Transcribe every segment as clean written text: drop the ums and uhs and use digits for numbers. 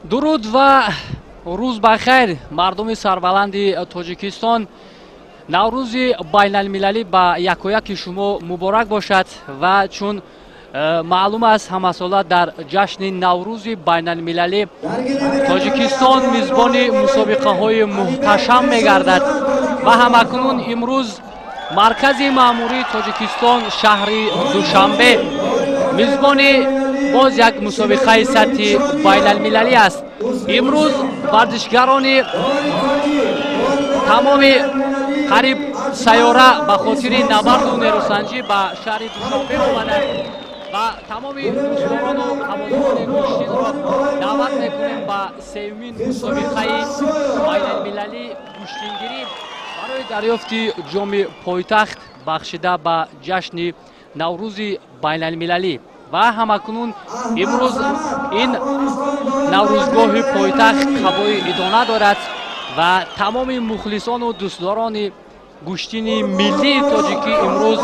Дуруд ва рӯз ба хайр, мардуми сарбаланди Тоҷикистон. Наврӯзи байналмилалӣ ба якояки шумо муборак бошад. Ва чун маълум аст, ҳамасола дар ҷашни Наврӯзи байналмилалӣ Тоҷикистон мизбони мусобиқаҳои муҳташам мегардад. Ва ҳамакунун имрӯз маркази маъмурии Тоҷикистон, шаҳри Душанбе, мизбони боз як мусобиқаи сатҳи байналмилалӣ аст. Имрӯз варзишгарони тамоми қариб сайёра ба хотири набарду нерӯсанҷӣ ба шаҳри Душанбе омаданд ва тамоми дӯстдорону ҳаводорони гӯштинро даъват мекунем ба сеюмин мусобиқаи байналмилалии гӯштингирӣ барои дарёфти ҷоми пойтахт, бахшида ба ҷашни Наврӯзи байналмилалӣ. Ва ҳамакунун имрӯз ин наврӯзгоҳи пойтахт ҳавои идона дорад ва тамоми мухлисону дӯстдорони гӯштини миллии тоҷикӣ имрӯз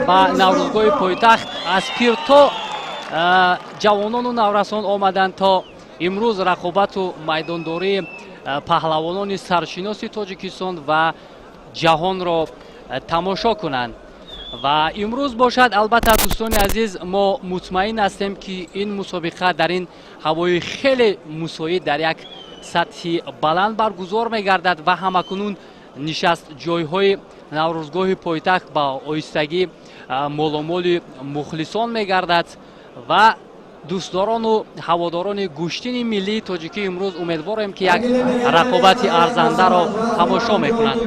ба наврӯзгоҳи пойтахт аз пир то ҷавонону наврасон омаданд, то имрӯз рақобату майдондории паҳлавонони саршиноси Тоҷикистон ва ҷаҳонро тамошо кунанд. Ва имрӯз бошад, албатта, дӯстони азиз, мо мутмаин ҳастем, ки ин мусобиқа дар ин ҳавои хеле мусоид дар як сатҳи баланд баргузор мегардад. Ва ҳамакунун нишаст ҷойҳои наврӯзгоҳи пойтахт ба оҳистагӣ моломоли мухлисон мегардад ва дӯстдорону ҳаводорони гӯштини миллии тоҷикӣ имрӯз умедворем, ки як рақобати арзандаро тамошо мекунанд.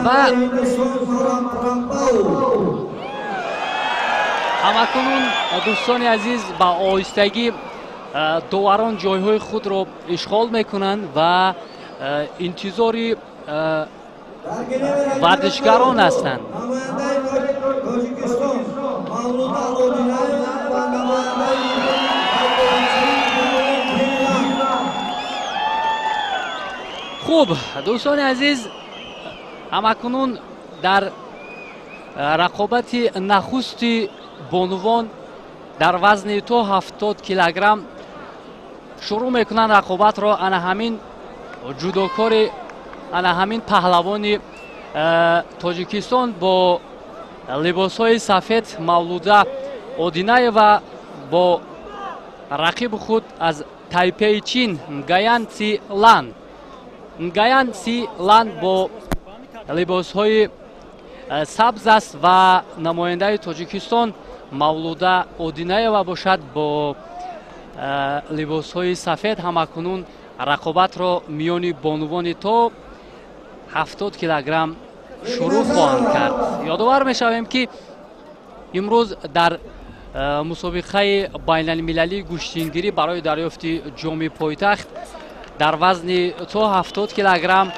Ва ҳамакунун, дӯстони азиз, ба оҳистагӣ доварон ҷойҳои худро ишғол мекунанд ва интизори варзишгарон ҳастанд. Хуб, дӯстони азиз, ҳамакунун дар рақобати нахусти бонувон дар вазни то 70 килограмм шурӯъ мекунанд рақобатро. Ана ҳамин ҷудокори, ана ҳамин паҳлавони Тоҷикистон бо либосҳои сафед, Мавлуда Одинаева, бо рақиби худ аз Тайпеи Чин Гаян Ци Лан. Гаян Ци Лан бо либосҳои сабз аст ва намояндаи Тоҷикистон Мавлуда Одинаева бошад, бо либосҳои сафед. Ҳамакунун рақобатро миёни бонувони то 70 килограмм шурӯъ хоҳанд кард. Ёдовар мешавем, ки имрӯз дар мусобиқаи байналмилалии гӯштингирӣ барои дарёфти ҷоми пойтахт дар вазни то 70 килограмм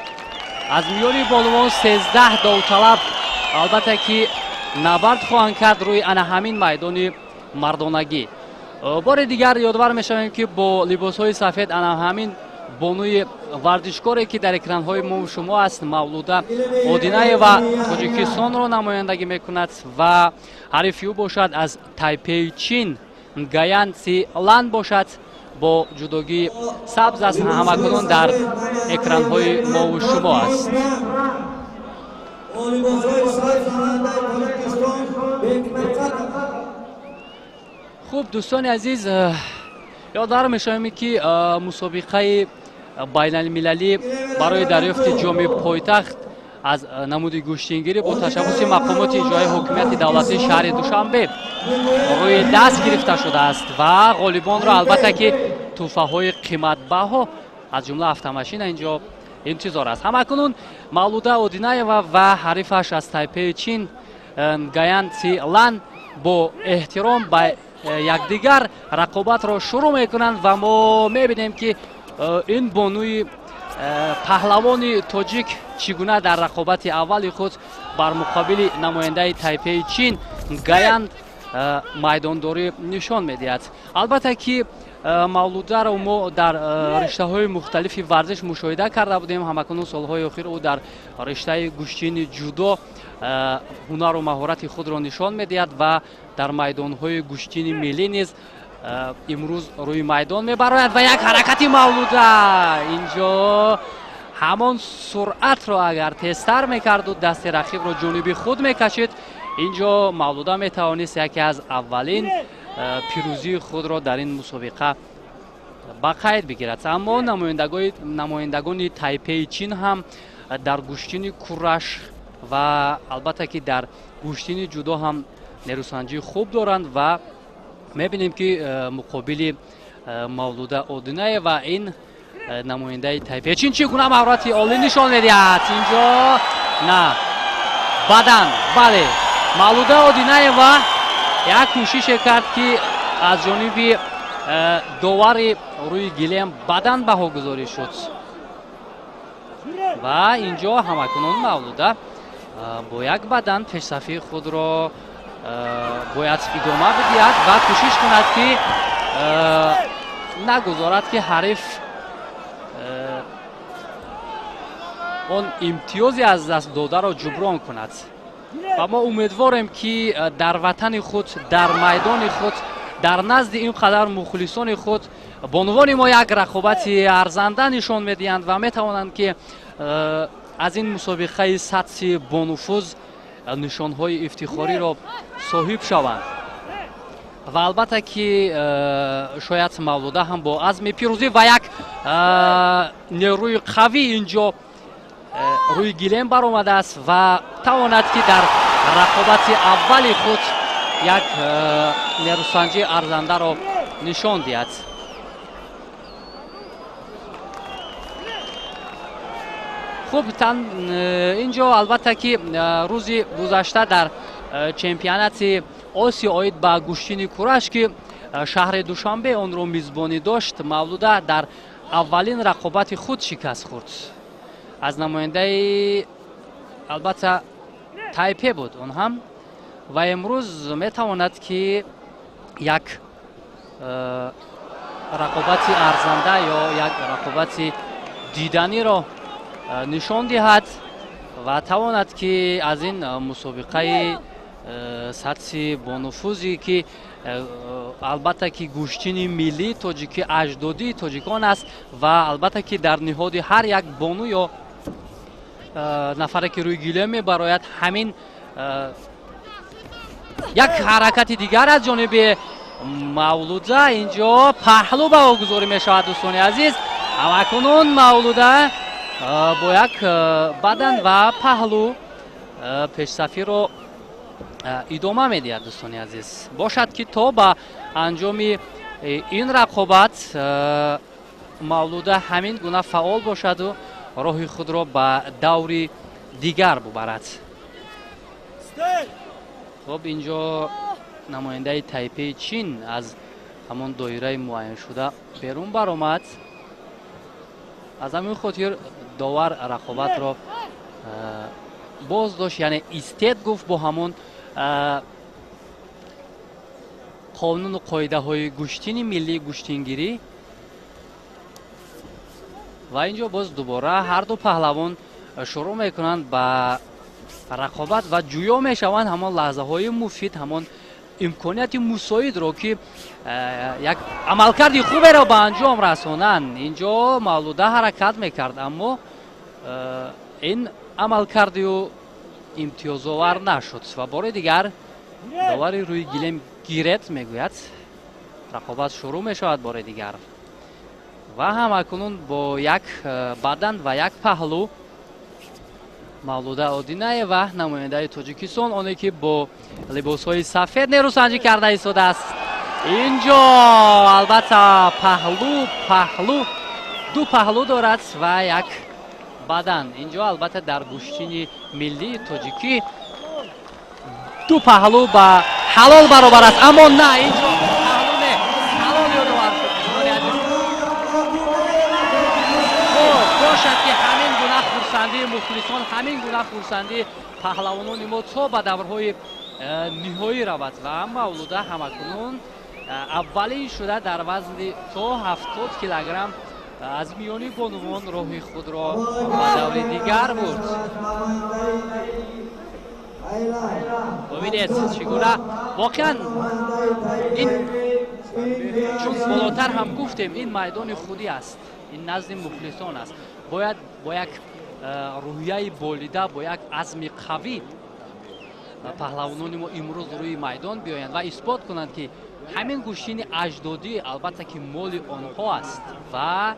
аз миёни бонувон 13 довталаб, албатта, ки набард хоҳанд кард рӯи ана ҳамин майдони мардонагӣ. Бори дигар ёдовар мешавем, ки бо либосҳои сафед ана ҳамин бонуи варзишкоре, ки дар экранҳои мо шумо аст, Мавлуда Одинаева, Тоҷикистонро намояндагӣ мекунад ва ҳарифи ӯ бошад аз Тайпеи Чин Гаян Ци Лан бошад, бо ҷудогии сабз аст, ҳамакунун дар экранҳои мову шумо аст. Бо либосҳои сабз намояндаи Тоҷикистон Бекмурод. Хуб, дӯстони азиз, ёдовар мешавем, ки мусобиқаи байналмилалӣ барои дарёфти ҷоми пойтахт аз намуди гӯштингирӣ бо ташаббуси мақомоти иҷроии ҳокимияти давлатии шаҳри Душанбе рӯи даст гирифта шудааст ва ғолибонро, албатта, ки тӯҳфаҳои қиматбаҳо, аз ҷумла автомашина, инҷо интизор аст. Ҳамакунун Мавлуда Одинаева ва ҳарифаш аз Тайпеи Чин Гаян Ци Лан бо эҳтиром ба якдигар рақобатро шурӯъ мекунанд ва мо мебинем, ки ин бонуи паҳлавони тоҷик чӣ гуна дар рақобати аввали худ бар муқобили намояндаи Тайпеи Чин Гаян майдондорӣ нишон медиҳад. Албатта, ки Мавлударо мо дар риштаҳои мухталифи варзиш мушоҳида карда будем. Ҳамакунун солҳои охир ӯ дар риштаи гӯштини ҷудо ҳунару маҳорати худро нишон медиҳад ва дар майдонҳои гӯштини миллӣ низ имрӯз рӯи майдон мебарояд. Ва як ҳаракати Мавлуда инҷо, ҳамон суръатро агар тезтар мекарду дасти рақибро ҷониби худ мекашид, инҷо Мавлуда метавонист яке аз аввалин пирӯзии худро дар ин мусобиқа ба қайд бигирад. Аммо намояндагони Тайпеи Чин ҳам дар гӯштини кураш ва албатта ки дар гӯштини ҷудо ҳам нерӯсанҷии хуб доранд ва мебинем, ки муқобили Мавлуда Одинаева ин намояндаи Тайпеи Чин чӣ гуна маҳорати олӣ нишон медиҳад. Инҷо на бадан, бале, Мавлуда Одинаева як кӯшише кард, ки аз ҷониби довари рӯи гилем бадан баҳогузорӣ шуд. Ва инҷо ҳамакунун Мавлуда бо як бадан пешсафии худро бояд идома бидиҳад ва кӯшиш кунад, ки нагузорад, ки ҳариф он имтиёзе аз даст додаро ҷуброн кунад. Ва мо умедворем, ки дар ватани худ, дар майдони худ, дар назди ин қадар мухлисони худ бонувони мо як рақобати арзанда нишон медиҳанд ва метавонанд, ки аз ин мусобиқаи сатҳи бонуфуз нишонҳои ифтихориро соҳиб шаванд. Ва албатта ки шояд Мавлуда ҳам бо азми пирӯзӣ ва як нерӯи қавӣ инҷо рӯи гилем баромадааст ва тавонад, ки дар рақобати аввали худ як нерӯсанҷии арзандаро нишон диҳад. Хуб, инҷо албатта ки рӯзи гузашта дар чемпионати Осиё оид ба гӯштини кураш, ки шаҳри Душанбе онро мизбонӣ дошт, Мавлуда дар аввалин рақобати худ шикаст хӯрд аз намояндаи, албатта, Тайпе буд он ҳам. Ва имрӯз метавонад, ки як рақобати арзанда ё як рақобати диданиро нишон диҳад ва тавонад, ки аз ин мусобиқаи сатҳи бонуфузе, ки албатта ки гӯштини миллии тоҷикӣ, аҷдодии тоҷикон аст ва албатта ки дар ниҳоди ҳар як бону ё нафаре, ки рӯи гилем мебарояд, ҳамин як ҳаракати дигар аз ҷониби Мавлуда, инҷо паҳлӯ баҳогузорӣ мешавад. Дӯстони азиз, ҳамакунун Мавлуда бо як бадан ва паҳлӯ пешсафиро идома медиҳад. Дӯстони азиз, бошад, ки то ба анҷоми ин рақобат Мавлуда ҳамин гуна фаъол бошаду роҳи худро ба даври дигар бубарад. Хуб, инҷо намояндаи Тайпеи Чин аз ҳамон доираи муайяншуда берун баромад. Аз ҳамин хотир довар рақобатро боз дошт, яъне истед гуфт бо ҳамон қонуну қоидаҳои гӯштини миллии гӯштингирӣ. Ва инҷо боз дубора ҳарду паҳлавон шурӯъ мекунанд ба рақобат ва ҷӯё мешаванд ҳамон лаҳзаҳои муфид, ҳамон имконияти мусоидро, ки як амалкарди хуберо ба анҷом расонанд. Инҷо Мавлуда ҳаракат мекард, аммо ин амалкарди ӯ имтиёзовар нашуд ва бори дигар довари рӯи гилем гирет мегӯяд. Рақобат шурӯъ мешавад бори дигар ва ҳамакунун бо як бадан ва як паҳлӯ Мавлуда Одинаева, намояндаи Тоҷикистон, оне ки бо либосҳои сафед нерӯсанҷӣ карда истодааст. Инҷо албатта паҳлӯ, паҳлӯ, ду паҳлӯ дорад ва як бадан. Инҷо албатта дар гӯштини миллии тоҷикӣ ду паҳлӯ ба ҳалол баробар аст, аммо на, инҷо паҳлӯ не, ҳалол ёдовар шуд. Бошад, ки ҳамин гуна хурсандии мухлисон, ҳамин гуна хурсандии паҳлавонони мо то ба даврҳои ниҳоӣ равад. Ва Мавлуда ҳамакунун Аввалин шуда дар вазни то 70 килограмм аз миёни бонувон роҳи худро ба даври дигар бурд. Бубинед, чӣ гуна воқеан ин, чун болотар ҳам гуфтем, ин майдони худӣ аст, ин назди мухлисон аст. Бояд бо як рӯҳияи болида, бо як азми қавӣ паҳлавонони мо имрӯз рӯи майдон биёянд ва исбот кунанд, ки ҳамин гӯштини аҷдодӣ албатта ки моли онҳо аст ва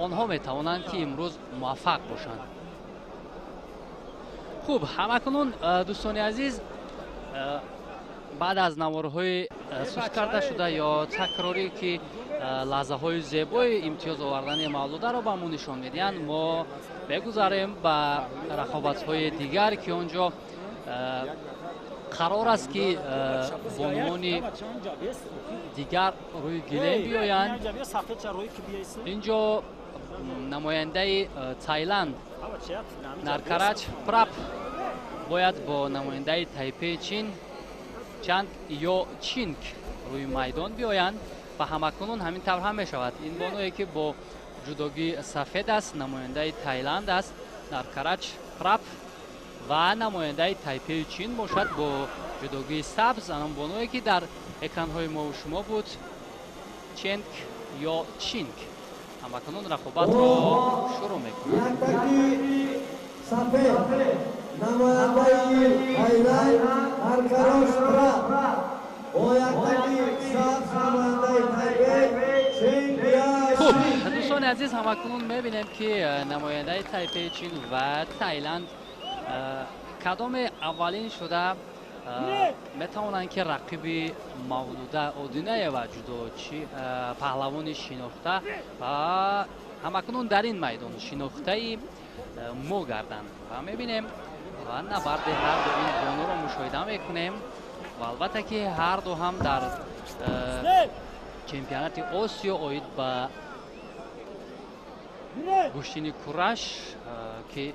онҳо метавонанд, ки имрӯз муваффақ бошанд. Хуб, ҳамакунун, дӯстони азиз, баъд аз наворҳои суст карда шуда ё такрорӣ, ки лаҳзаҳои зебои имтиёз овардани Мавлударо ба мо нишон медиҳанд, мо мегузарем ба рақобатҳои дигар, ки он ҷо қарор аст, ки бонувони дигар рӯи гилем биёянд. Ин ҷо намояндаи Тайланд Наркарач Прап бояд бо намояндаи Тайпеи Чин Чанг Ё Чинг рӯи майдон биёянд ва ҳамакунун ҳамин тавр ҳам мешавад. Ин бонуе, ки бо ҷудогии сафед аст, намояндаи Тайланд аст, Наркарач Прап, ва намояндаи Тайпеи Чин бошад бо ҷудогии сабз, анон бонуе, ки дар экранҳои мову шумо буд, Ченг Ё Чинг. Ҳамакунун рақобатро шурӯъ мекунад. Сафед, намояндаи Тайланд Наркарош Прап, бо яктаки сабз намояндаи Тайпей Ченг. Хуб, дӯстони азиз, ҳамакунун мебинем, ки намояндаи Тайпеи Чин ва Тайланд кадоме аввалин шуда метавонанд, ки рақиби Мавлуда Одинаева, ҷудочи паҳлавони шинохта ва ҳамакунун дар ин майдон шинохтаи мо гарданд. Ва мебинем ва набарди ҳарду ин бонуро мушоҳида мекунем ва албатта ки ҳарду ҳам дар чемпионати Осиё оид ба гӯштини кураш, ки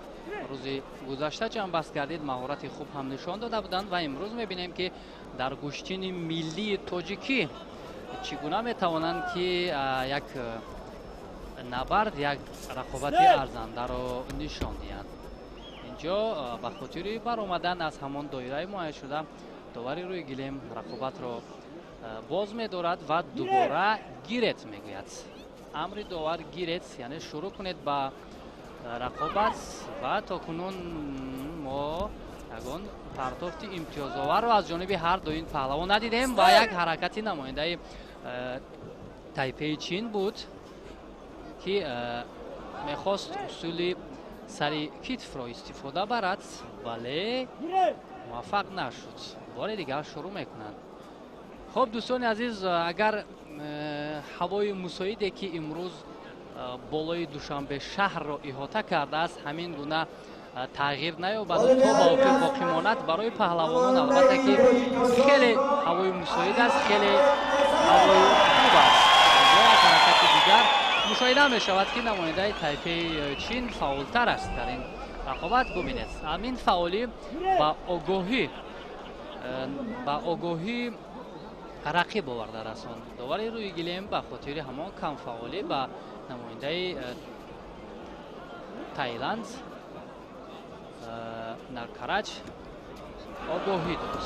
рӯзи гузашта ҷамъбаст гардид, маҳорати хуб ҳам нишон дода буданд ва имрӯз мебинем, ки дар гӯштини миллии тоҷикӣ чӣ гуна метавонанд, ки як набард, як рақобати арзандаро нишон диҳанд. Инҷо ба хотири баромадан аз ҳамон доираи муайяншуда довари рӯи гилем рақобатро боз медорад ва дубора гирет мегӯяд. Амри довар гирет, яъне шурӯъ кунед ба рақобат. Ва то кунун мо ягон партофти имтиёзоварро аз ҷониби ҳар ду ин паҳлавон надидем ва як ҳаракати намояндаи Тайпеи Чин буд, ки мехост усули сари китфро истифода барад, вале муваффақ нашуд. Бори дигар шурӯъ мекунанд. Хуб, дӯстони азиз, агар ҳавои мусоиде, ки имрӯз болои Душанбе шаҳрро иҳота кардааст, ҳамин гуна тағйир наёбад, то ба охир боқӣ монад, барои паҳлавонон албатта ки хеле ҳавои мусоид аст, хеле ҳавои хуб аст. Як ҳаракати дигар мушоҳида мешавад, ки намояндаи Тайпеи Чин фаъолтар аст дар ин рақобат. Бубинед, ҳамин фаъолӣ ба огоҳӣ рақиб оварда расонд. Довари рӯи гилем ба хотири ҳамон камфаъолӣ ба намояндаи Тайланд Наркарач огоҳӣ дод.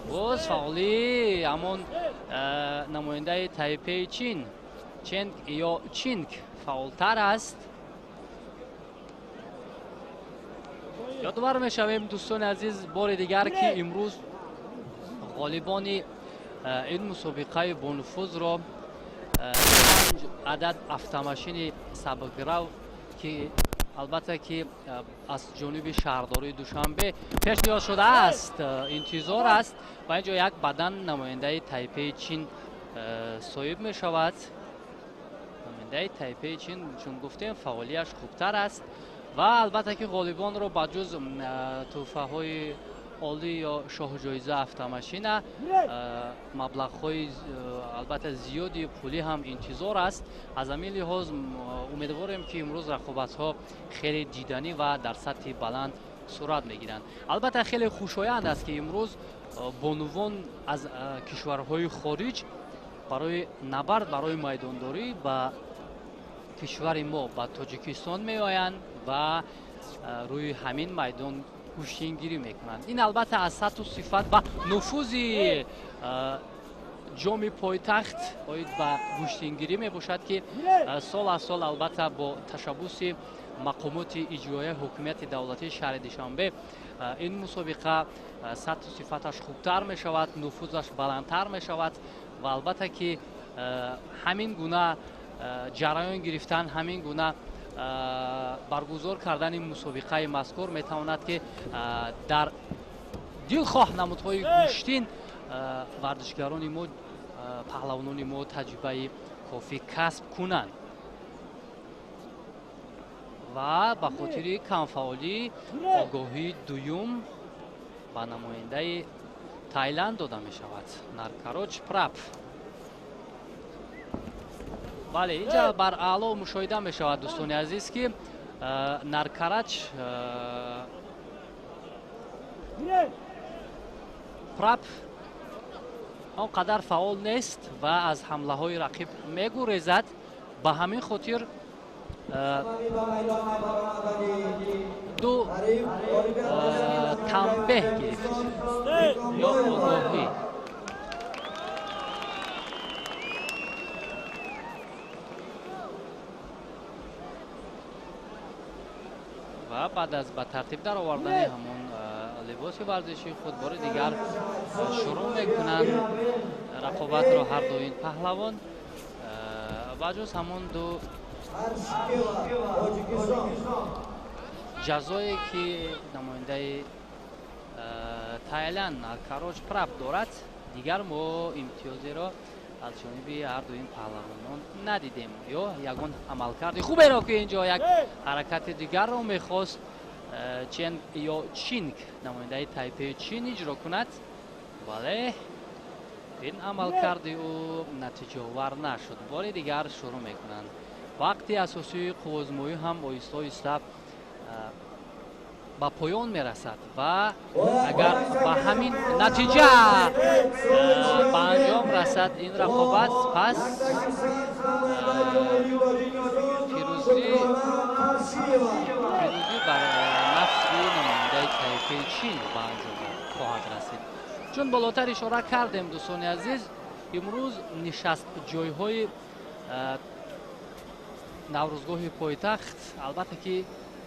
Боз фаъолии ҳамон намояндаи Тайпеи Чин Ченг Ё Чинг фаъолтар аст. Ёдовар мешавем, дӯстони азиз, бори дигар, ки имрӯз ғолибони ин мусобиқаи бонуфузро панҷ адад автомашини сабукрав, ки албатта ки аз ҷониби шаҳрдории Душанбе пешниҳод шудааст, интизор аст. Ва ин ҷо як бадан намояндаи Тайпеи Чин соҳиб мешавад. Намояндаи Тайпеи Чин, чун гуфтем, фаъолияш хубтар аст ва албатта ки ғолибонро ба ҷуз тӯҳфаҳои олӣ ё шоҳҷоиза автомашина, маблағҳои албатта зиёди пулӣ ҳам интизор аст. Аз ҳамин лиҳоз умедворем, ки имрӯз рақобатҳо хеле диданӣ ва дар сатҳи баланд сурат мегиранд. Албатта, хеле хушоянд аст, ки имрӯз бонувон аз кишварҳои хориҷ барои набард, барои майдондорӣ ба кишвари мо, ба Тоҷикистон меоянд ва рӯи ҳамин майдон гӯштингирӣ мекунанд. Ин, албатта, аз сатҳу сифат ва нуфузи ҷоми пойтахт оид ба гӯштингирӣ мебошад, ки сол аз сол, албатта, бо ташаббуси мақомоти иҷроияи ҳукумияти давлатии шаҳри Душанбе ин мусобиқа сатҳу сифаташ хубтар мешавад, нуфузаш баландтар мешавад. Ва албатта ки ҳамин гуна ҷараён гирифтан, ҳамин гуна баргузор кардани мусобиқаи мазкур метавонад, ки дар дилхоҳ намудҳои гӯштин варзишгарони мо, паҳлавонони мо таҷрибаи кофӣ касб кунанд. Ва ба хотири камфаъолӣ огоҳии дуюм ба намояндаи Тайланд дода мешавад, Наркароч Прап. Бале, инҷа бар аъло мушоҳида мешавад, дӯстони азиз, ки Наркарач Прап он қадар фаъол нест ва аз ҳамлаҳои рақиб мегурезад. Ба ҳамин хотир ду танбеҳ гирифт ё огоҳӣ. Ва баъд аз ба тартиб даровардани ҳамон либоси варзишии худ бори дигар шурӯъ мекунанд рақобатро ҳарду ин паҳлавон. Ба ҷуз ҳамон ду ҷазое, ки намояндаи Тайланд Наркароч Прап дорад, дигар мо имтиёзеро аз ҷониби ҳарду ин паҳлавонон надидем ё ягон амалкарди хуберо, ки ин ҷо як ҳаракати дигарро мехост Чен ё Чинг, намояндаи Тайпеи Чин, иҷро кунад, вале ин амалкарди ӯ натиҷаовар нашуд. Бори дигар шурӯъ мекунанд. Вақти асосии қуввозмоӣ ҳам оҳиста оҳиста ба поён мерасад ва агар ба ҳамин натиҷа ба анҷом расад ин рақобат, пас пирӯзӣ бар нафъи намояндаи Тайпеи Чин ба анҷом хоҳад расид. Чун болотар ишора кардем, дӯстони азиз, имрӯз нишастҷойҳои Наврӯзгоҳи пойтахт, албатта ки,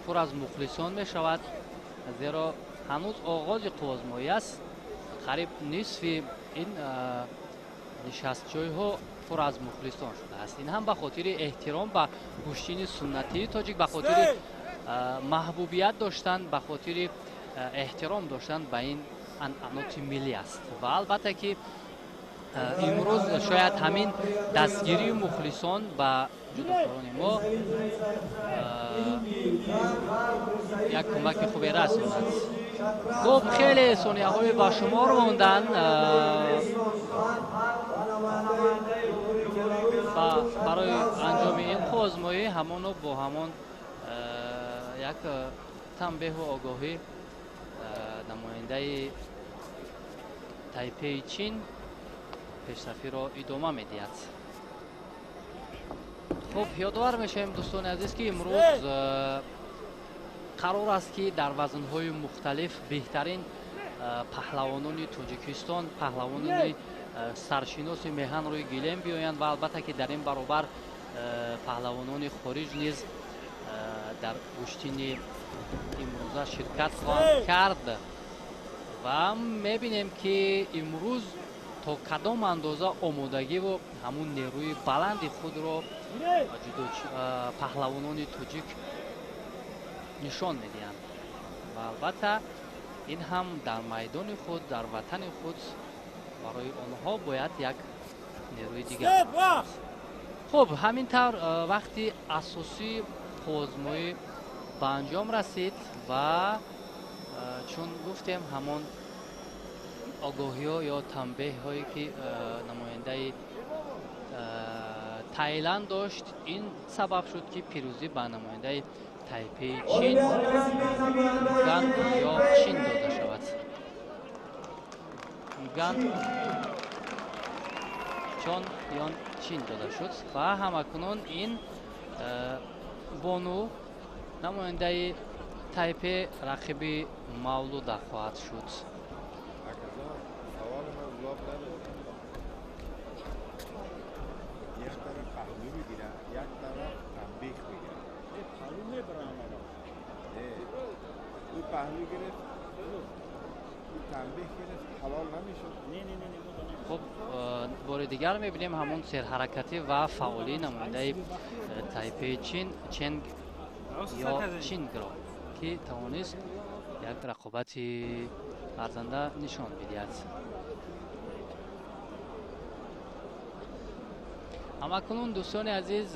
пур аз мухлисон мешавад, зеро ҳанӯз оғози қуввозмоӣ аст. Қариб нисфи ин нишастҷойҳо пур аз мухлисон шудааст. Ин ҳам ба хотири эҳтиром ба гӯштини суннатии тоҷик, ба хотири маҳбубият доштан, ба хотири эҳтиром доштан ба ин анъаноти миллӣ аст. Ва албатта ки имрӯз шояд ҳамин дастгирии мухлисон ба ҷудокорони мо як кӯмаки хубе расонад. Хуб, хеле сонияҳое ба шумор монданд барои анҷоми ин қуввозмоӣ. Ҳамоно бо ҳамон як танбеҳу огоҳӣ намояндаи Тайпеи Чин пешсафиро идома медиҳад. Хуб, ёдовар мешавем, дӯстони азиз, ки имрӯз қарор аст, ки дар вазнҳои мухталиф беҳтарин паҳлавонони Тоҷикистон, паҳлавонони саршиноси меҳан рӯи гилем биёянд. Ва албатта ки дар ин баробар паҳлавонони хориҷ низ дар гӯштини имрӯза ширкат хоҳанд кард. Ва мебинем, ки имрӯз то кадом андоза омодагиву ҳамун нерӯи баланди худро паҳлавонони тоҷик нишон медиҳанд. Ва албатта ин ҳам дар майдони худ, дар ватани худ барои онҳо бояд як нерӯи дигар. Хуб, ҳамин тавр вақти асосии қуввозмоӣ ба анҷом расид ва чун гуфтем, ҳамон огоҳиҳо ё танбеҳҳое, ки намояндаи Таиланд дошт. Ин сабаб шуд, ки пирӯзӣ ба намояндаи Тайпеи Чин Ган ё Чин дода шавад. Ган Чон Ён Чин дода шуд ва ҳамакунун ин бону намояндаи Тайпе рақиби Мавлуда хоҳад шуд. یک طرف پهلو میگیره، یک طرف تنبیخ میگیره. پهلو میبرن. او پهلو گرفت، او تنبیخ گرفت، حلال نمیشد. نه نه نه. Хуб, бори дигар мебинем ҳамон серҳаракатӣ ва фаъолии намояндаи Тайпеи Чин Ченг ё Чингро, ки тавонист як рақобати арзанда нишон бидиҳад. Ҳамакунун, дӯстони азиз,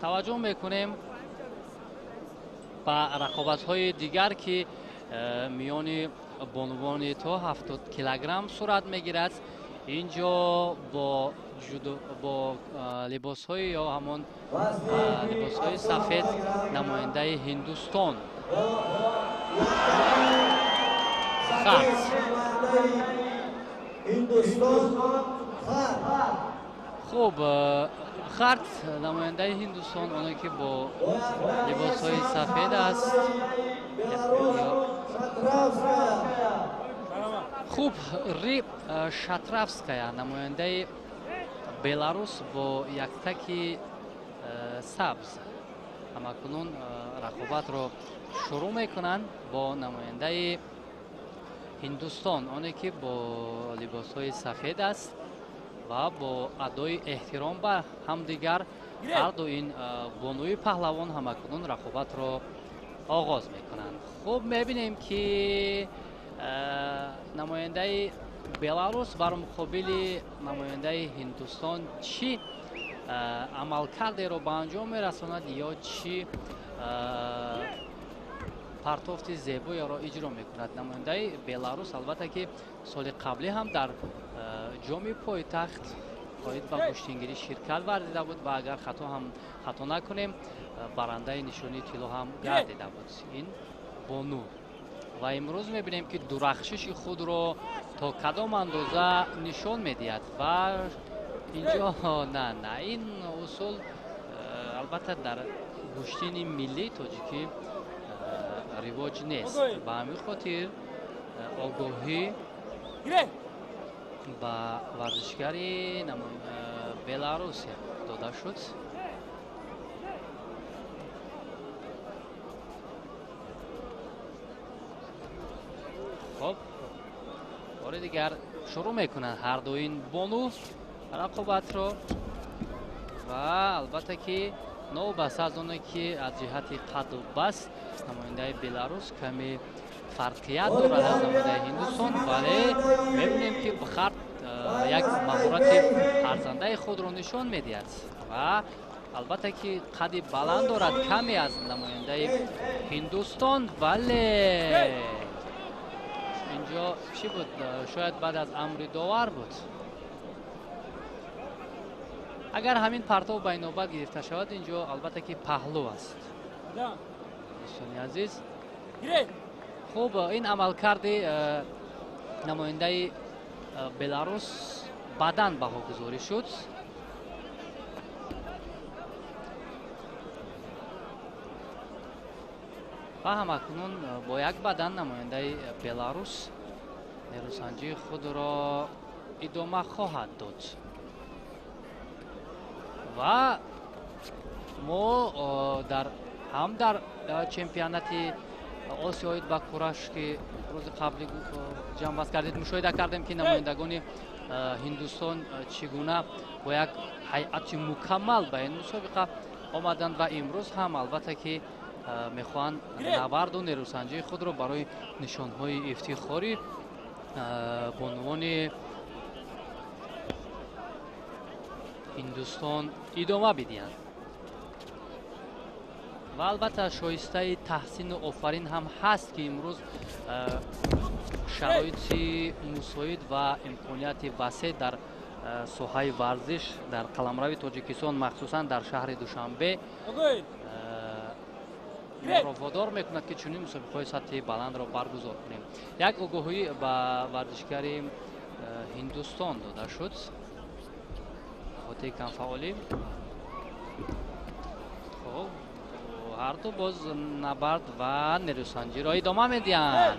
таваҷҷӯҳ мекунем ба рақобатҳои дигар, ки миёни бонувони то 70 килограмм сурат мегирад. Инҷо бо либосҳои ё ҳамон либосҳои сафед намояндаи Ҳиндустон Харт. Хуб, Харт намояндаи Ҳиндустон, оне ки бо либосҳои сафед аст. Хуб, Ри Шатравская намояндаи Беларус бо яктаки сабз ҳамакунун рақобатро шурӯъ мекунанд бо намояндаи Ҳиндустон, оне ки бо либосҳои сафед аст, ва бо адои эҳтиром ба ҳамдигар ҳарду ин бонуи паҳлавон ҳамакунун рақобатро оғоз мекунанд. Хуб, мебинем, ки намояндаи Беларус бар муқобили намояндаи Ҳиндустон чӣ амалкардеро ба анҷом мерасонад ё чӣ партофти зебоеро иҷро мекунад. Намояндаи Беларус, албатта, ки соли қаблӣ ҳам дар ҷоми пойтахт оид ба гӯштингирӣ ширкат варзида буд ва агар хато накунем, барандаи нишонии тилло ҳам гардида буд ин бону. Ва имрӯз мебинем, ки дурахшиши худро то кадом андоза нишон медиҳад. Ва инҷо на ин усул, албатта, дар гӯштини миллии тоҷикӣ ривоҷ нест. Ба ҳамин хотир огоҳӣ ба варзишгари Беларусия дода шуд. Хоб, бори дигар шурӯъ мекунанд ҳарду ин бону рақобатро ва албатта, ки новобаста аз оне ки аз ҷиҳати қадду баст намояндаи Беларус каме фарқият дорад аз намояндаи Ҳиндустон, вале мебинем, ки Бхарт як маҳорати арзандаи худро нишон медиҳад ва албатта, ки қадди баланд дорад каме аз намояндаи Ҳиндустон. Вале инҷо чӣ буд? Шояд баъд аз амри довар буд. Агар ҳамин партов ба инобат гирифта шавад, инҷо албатта, ки паҳлӯ аст, дӯстони азиз. Хуб, ин амалкарди намояндаи Беларус баъдан баҳогузорӣ шуд. Ва ҳамакунун бо як бадан намояндаи Беларус нерӯсанҷии худро идома хоҳад дод. Ва мо ҳам дар чемпионати Осиё оид ба кураш, ки рӯзи қабли ҷамъбаст кардед, мушоҳида кардем, ки намояндагони Ҳиндустон чӣ гуна бо як ҳайати мукаммал ба ин мусобиқа омаданд ва имрӯз ҳам, албатта, ки мехоҳанд набарду нерӯсанҷии худро барои нишонҳои ифтихорӣ бонувони Ҳиндустон идома бидиҳанд. Ва албатта шоистаи таҳсину офарин ҳам ҳаст, ки имрӯз шароити мусоид ва имконияти васеъ дар соҳаи варзиш дар қаламрави Тоҷикистон, махсусан дар шаҳри Душанбе, моро водор мекунад, ки чунин мусобиқаҳои сатҳи баландро баргузор кунем. Як огоҳӣ ба варзишгари Ҳиндустон дода шуд хотири камфаъолӣ. Хуб, ҳарду боз набард ва нерӯсанҷиро идома медиҳанд.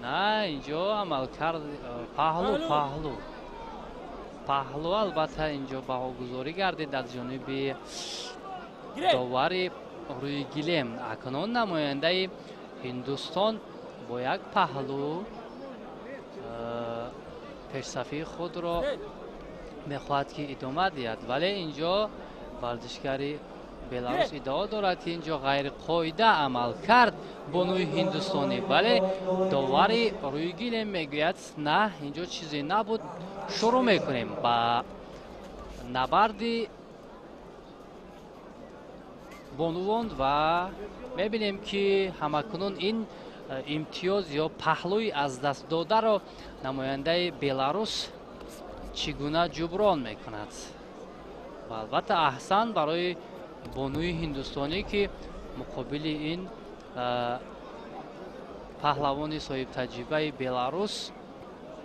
На, инҷо амалкард паҳлу, паҳлу, паҳлу. Албатта, инҷо баҳогузорӣ гардид аз ҷониби довари рӯи гилем. Акнун намояндаи Ҳиндустон бо як паҳлу пешсафии худро мехоҳад, ки идома диҳад, вале инҷо варзишгари Беларус иддао дорад, ки инҷо ғайриқоида амал кард бонуи ҳиндустонӣ, вале довари рӯи гилем мегӯяд: на, инҷо чизе набуд. Шурӯъ мекунем ба набарди бонувон ва мебинем, ки ҳамакунун ин имтиёз ё паҳлӯи аз даст додаро намояндаи Беларус чӣ гуна ҷуброн мекунад. Ва албатта, аҳсан барои бонуи ҳиндустонӣ, ки муқобили ин паҳлавони соҳибтаҷрибаи Беларус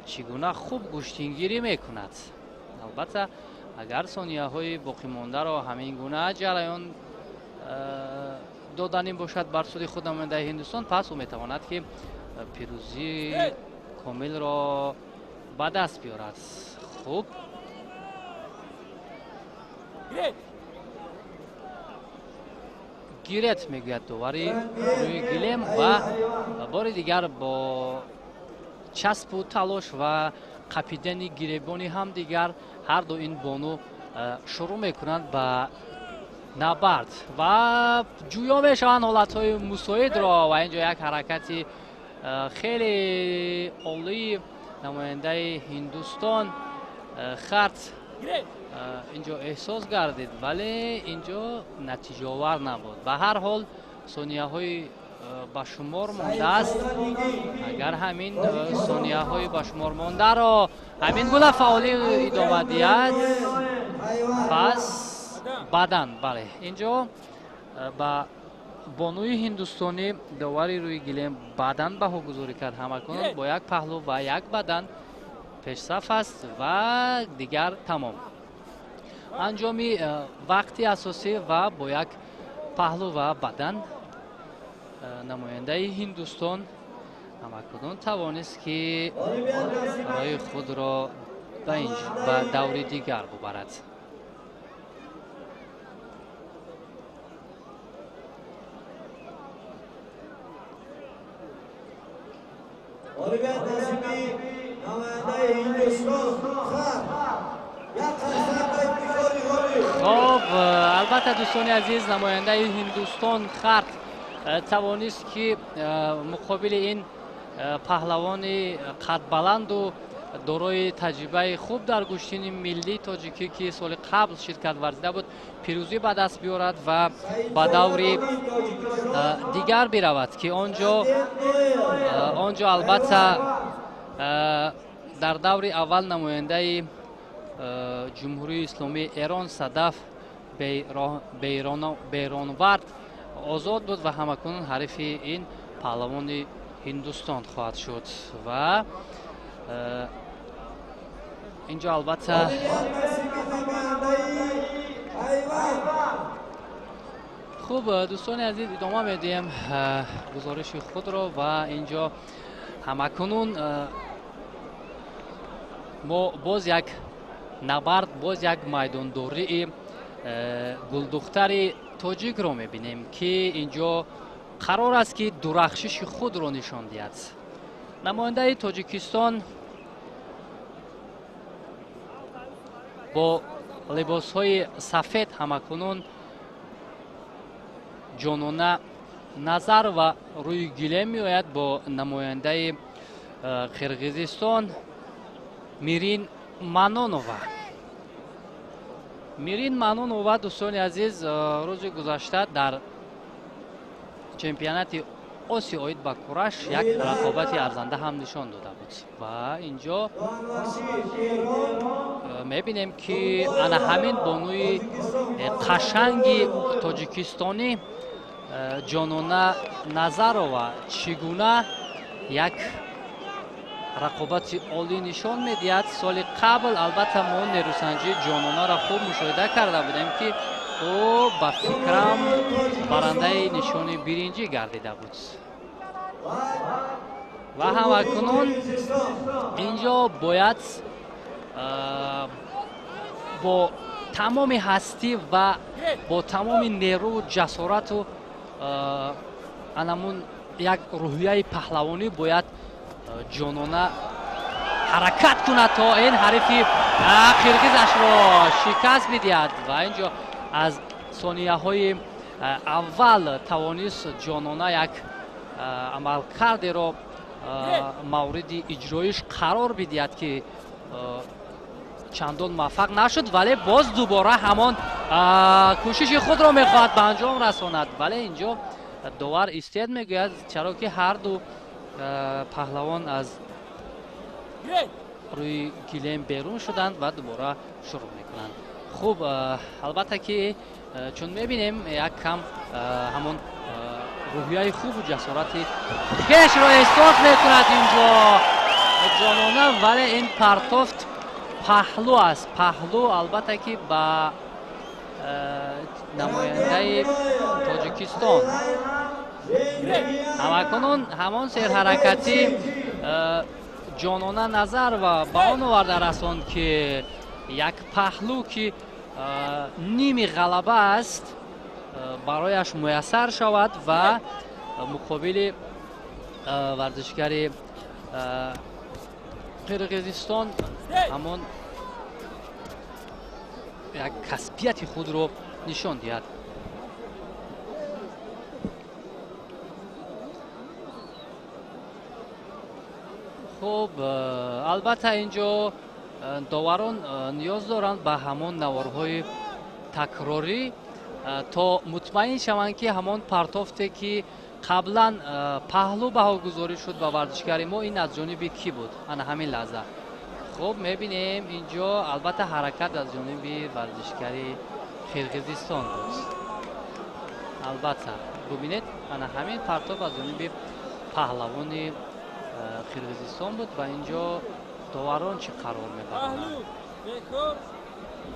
чӣ гуна хуб гӯштингирӣ мекунад. Албатта, агар сонияҳои боқимондаро ҳамин гуна ҷараён доданӣ бошад бар суди худ намояндаи Ҳиндустон, пас ӯ метавонад, ки пирӯзии комилро ба даст биёрад. Хуб, гирет, мегӯяд довари рӯи гилем, ва бори дигар бо часпу талош ва қапидани гиребони ҳамдигар ҳарду ин бону шурӯъ мекунанд ба набард ва ҷӯё мешаванд ҳолатҳои мусоидро. Ва инҷо як ҳаракати хеле олии намояндаи Ҳиндустон Харт инҷо эҳсос гардид, вале инҷо натиҷаовар набуд. Ба ҳар ҳол, сонияҳои ба шумор мондааст. Агар ҳамин сонияҳои ба шумор мондаро ҳамин гуна фаъолӣ идома диҳад, пас баъдан, бале, инҷо ба бонуи ҳиндустонӣ довари рӯи гилем баъдан баҳогузорӣ кард. Ҳамакунун бо як паҳлӯ ва як бадан пешсаф аст ва дигар тамом. Анҷоми вақти асосӣ ва бо як паҳлӯ ва бадан намояндаи Ҳиндустон ҳамакунун тавонист, ки роҳи худро ба даври дигар бубарад. Ғолибият насиби намояндаи Ҳиндустон Хар. Як қарсак ба ибтикори ғолиб. Хоб, албатта, дӯстони азиз, намояндаи Ҳиндустон Харт тавонист, ки муқобили ин паҳлавони қадбаланду дорои таҷрибаи хуб дар гӯштини миллии тоҷикӣ, ки соли қабл ширкат варзида буд, пирӯзӣ ба даст биёрад ва ба даври дигар биравад, ки онҷо албатта дар даври аввал намояндаи Ҷумҳурии Исломии Эрон Садаф Бейронвард озод буд ва ҳамакунун ҳарифи ин паҳлавони Ҳиндустон хоҳад шуд. Ва инҷо албатта Ғолибият насиби намояндаи Тайван. Хуб, дӯстони азиз, идома медиҳем гузориши худро ва инҷо ҳамакунун мо боз як набард, боз як майдондории гулдухтари тоҷикро мебинем, ки инҷо қарор аст, ки дурахшиши худро нишон диҳад. Намояндаи Тоҷикистон бо либосҳои сафед ҳамакунун Ҷонона Назар ва рӯи гилем меояд бо намояндаи Қирғизистон Мирин Манонова. Мирин Манонова, дӯстони азиз, рӯзи гузашта дар чемпионати Осиё оид ба кураш як рақобати арзанда ҳам нишон дода буд. Ва инҷо мебинем, ки ана ҳамин бонуи қашанги тоҷикистонӣ Ҷонона Назарова чӣ гуна як рақобати олӣ нишон медиҳад. Соли қабл албатта мо нерӯсанҷии Ҷононаро хуб мушоҳида карда будем, ки ӯ ба фикрам барандаи нишони биринҷӣ гардида буд. Ва ҳамакунун инҷо бояд бо тамоми ҳастӣ ва бо тамоми нерӯ, ҷасорату анамун як рӯҳияи паҳлавонӣ бояд Ҷонона ҳаракат кунад, то ин ҳарифи қирғизашро шикаст бидиҳад. Ва инҷо аз сонияҳои аввал тавонист Ҷонона як амалкардеро мавриди иҷроиш қарор бидиҳад, ки чандон муваффақ нашуд, вале боз дубора ҳамон кӯшиши худро мехоҳад ба анҷом расонад. Вале инҷо довар истед мегӯяд, чаро ки ҳарду паҳлавон аз рӯи гилем берун шуданд ва дубора шурӯъ мекунанд. Хуб, албатта ки чун мебинем, як кам ҳамон рӯҳияи хубу ҷасорати хешро эҳсос мекунад инҷо Ҷонона, вале ин партофт паҳлӯ аст. Паҳлӯ албатта ки ба намояндаи Тоҷикистон. Ҳамакунун ҳамон серҳаракатӣ Ҷонона Назарова ба он оварда расонд, ки як паҳлӯ, ки ними ғалаба аст, барояш муяссар шавад ва муқобили варзишгари Қирғизистон ҳамон як касбияти худро нишон диҳад. Хуб, албатта инҷо доварон ниёз доранд ба ҳамон наворҳои такрорӣ, то мутмаин шаванд, ки ҳамон партофте, ки қаблан паҳлӯ баҳогузорӣ шуд ба варзишгари мо, ин аз ҷониби кӣ буд ана ҳамин лаҳза. Хуб, мебинем, инҷо албатта ҳаракат аз ҷониби варзишгари Қирғизистон буд. Албатта, бубинед, ана ҳамин партоф аз ҷониби паҳлавони Қирғизистон буд ва инҷо доварон чӣ қарор мебаранд?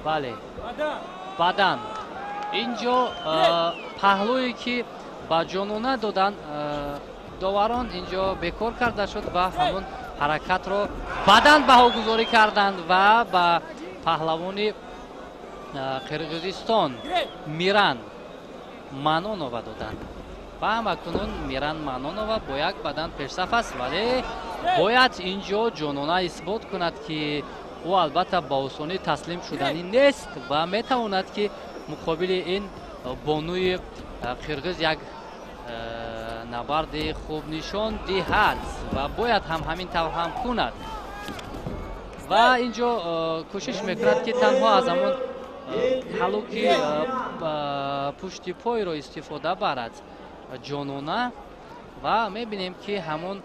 Бале, бадан. Инҷо паҳлӯе, ки ба Ҷонона додан доварон, инҷо бекор карда шуд ва ҳамон ҳаракатро бадан баҳогузорӣ карданд ва ба паҳлавони Қирғизистон Миран Манонова доданд. Ва ҳамакунун Миран Манонова бо як бадан пешсаф аст, вале бояд инҷо Ҷонона исбот кунад, ки ӯ албатта ба осонӣ таслим шуданӣ нест ва метавонад, ки муқобили ин бонуи қирғиз як набарди хуб нишон диҳад ва бояд ҳам ҳамин тавр ҳам кунад. Ва инҷо кӯшиш мекунад, ки танҳо аз ҳамон ҳалуки пушти пойро истифода барад Ҷонона ва мебинем, ки ҳамон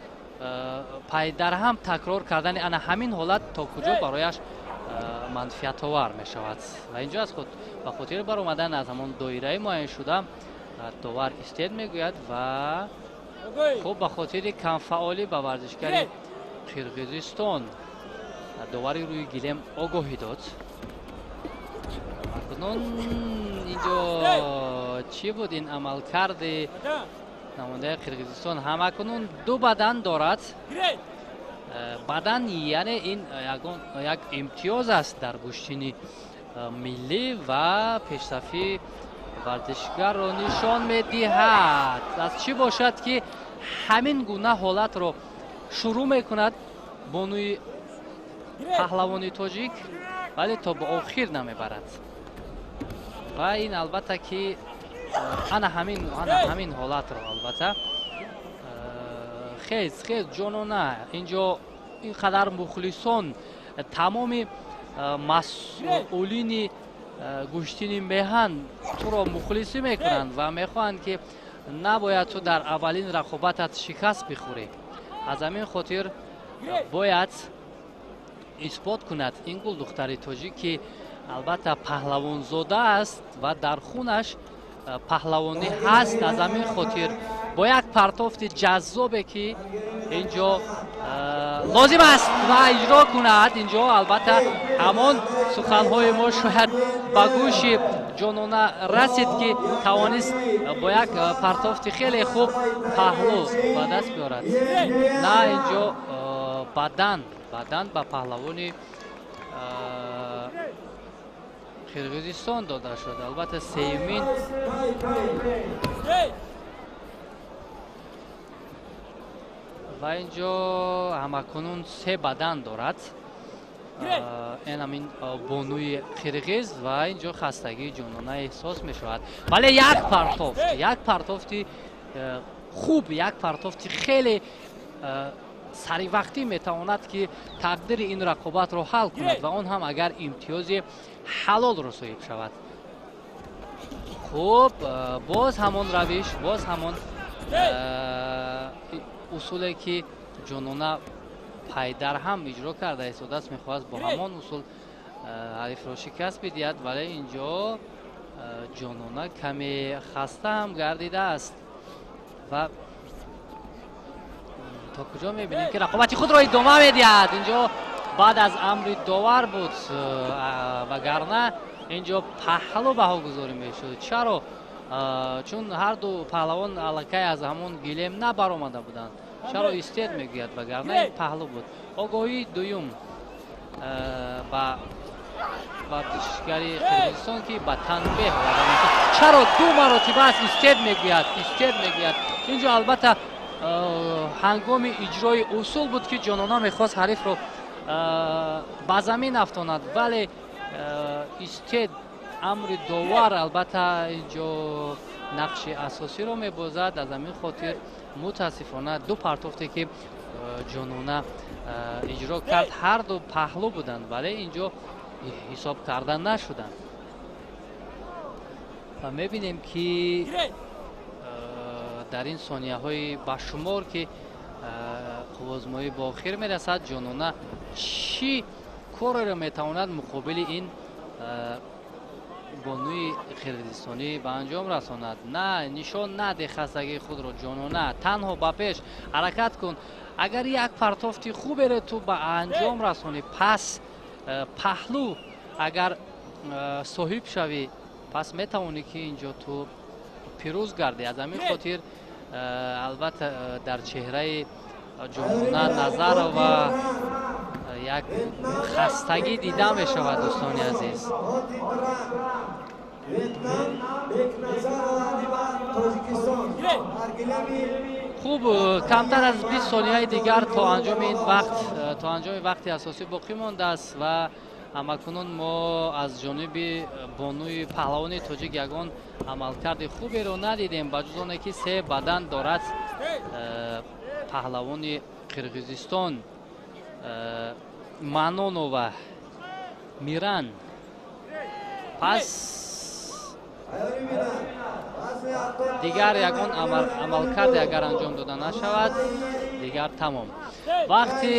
пайдарҳам такрор кардани ана ҳамин ҳолат то куҷо барояш манфиатовар мешавад. Ва инҷо аз худ ба хотири баромадан аз ҳамон доираи муайяншуда довар истед мегӯяд ва хуб, ба хотири камфаъолӣ ба варзишгари Қирғизистон довари рӯи гилем огоҳӣ дод. Акнун инҷо чӣ буд ин амалкарди намояндаи Қирғизистон? Ҳамакунун ду бадан дорад. Бадан яъне ин як имтиёз аст дар гӯштини миллӣ ва пешсафи варзишгарро нишон медиҳад. Аз чӣ бошад, ки ҳамин гуна ҳолатро шурӯъ мекунад бонуи паҳлавони тоҷик, вале то ба охир намебарад. Ва ин албатта ки ана ҳамин ҳолатро албатта хез, хез, Ҷонона. Инҷо ин қадар мухлисон, тамоми масъулини гӯштини меҳан туро мухлисӣ мекунанд ва мехоҳанд, ки Набояд ту дар аввалин рақобатат шикаст бихӯрӣ. Аз ҳамин хотир бояд исбот кунад ин гулдухтари тоҷик, ки албатта паҳлавонзода аст ва дар хунаш паҳлавонӣ ҳаст. Аз ҳамин хотир бо як партофти ҷаззобе, ки инҷо лозим аст ва иҷро кунад. Инҷо албатта ҳамон суханҳои мо шояд ба гӯши Ҷонона расид, ки тавонист бо як партофти хеле хуб паҳлӯ ба даст биёрад. На, инҷо бадан ба паҳлавони Қирғизистон дода шуд. Албатта сеюмин ва инҷо ҳамакунун се бадан дорад ин ҳамин бонуи қирғиз ва инҷо хастагии Ҷонона эҳсос мешавад. Вале як партофт, як партофти хуб, як партофти хеле саривақтӣ метавонад, ки тақдири ин рақобатро ҳал кунад ва он ҳам агар имтиёзи ҳалолро соҳиб шавад. Хуб, боз ҳамон равиш, боз ҳамон усуле, ки Ҷонона пайдарҳам иҷро карда истодааст, мехоҳад бо ҳамон усул ҳарифро шикаст бидиҳад. Вале инҷо Ҷонона каме хаста ҳам гардидааст ва то куҷо мебинем, ки рақобати худро идома медиҳад. Инҷо баъд аз амри довар буд, вагарна инҷо паҳлӯ баҳогузорӣ мешуд. Чаро? Чун ҳарду паҳлавон аллакай аз ҳамон гилем набаромада буданд. Чаро истед мегӯяд, вагарна ин паҳлӯ буд. Огоҳии дуюм ба варзишгари Қирғизистон, ки ба танбеҳ оварда мешуд. Чаро ду маротиба аст истед мегӯяд, истед мегӯяд? Инҷо албатта ҳангоми иҷрои усул буд, ки Ҷонона мехост ҳарифро ба замин афтонад, вале истед, амри довар албатта инҷо нақши асосиро мебозад. Аз ҳамин хотир мутаассифона ду партофте, ки Ҷонона иҷро кард, ҳарду паҳлӯ буданд, вале инҷо ҳисоб карда нашуданд. Ва мебинем, ки дар ин сонияҳои башумор, ки қуввозмоӣ ба охир мерасад, Ҷонона чӣ кореро метавонад муқобили ин бонуи қирғизистонӣ ба анҷом расонад. На, нишон наде хастагии худро, Ҷонона, танҳо ба пеш ҳаракат кун. Агар як партофти хуберо ту ба анҷом расонӣ, пас паҳлӯ агар соҳиб шавӣ, пас метавонӣ, ки инҷо ту пирӯз гардӣ. Аз ҳамин хотир албатта дар чеҳраи Ҷонона Назарова як хастагӣ дида мешавад, дӯстони азиз. Хуб, камтар аз 20 сонияи дигар то анҷоми ин вақт, то анҷоми вақти асосӣ боқӣ мондааст ва ҳамакунун мо аз ҷониби бонуи паҳлавони тоҷик ягон амалкарди хуберо надидем, ба ҷуз оне ки се бадан дорад паҳлавони Қирғизистон Манонова Миран. Пас дигар ягон амалкарде агар анҷом дода нашавад, дигар тамом. Вақти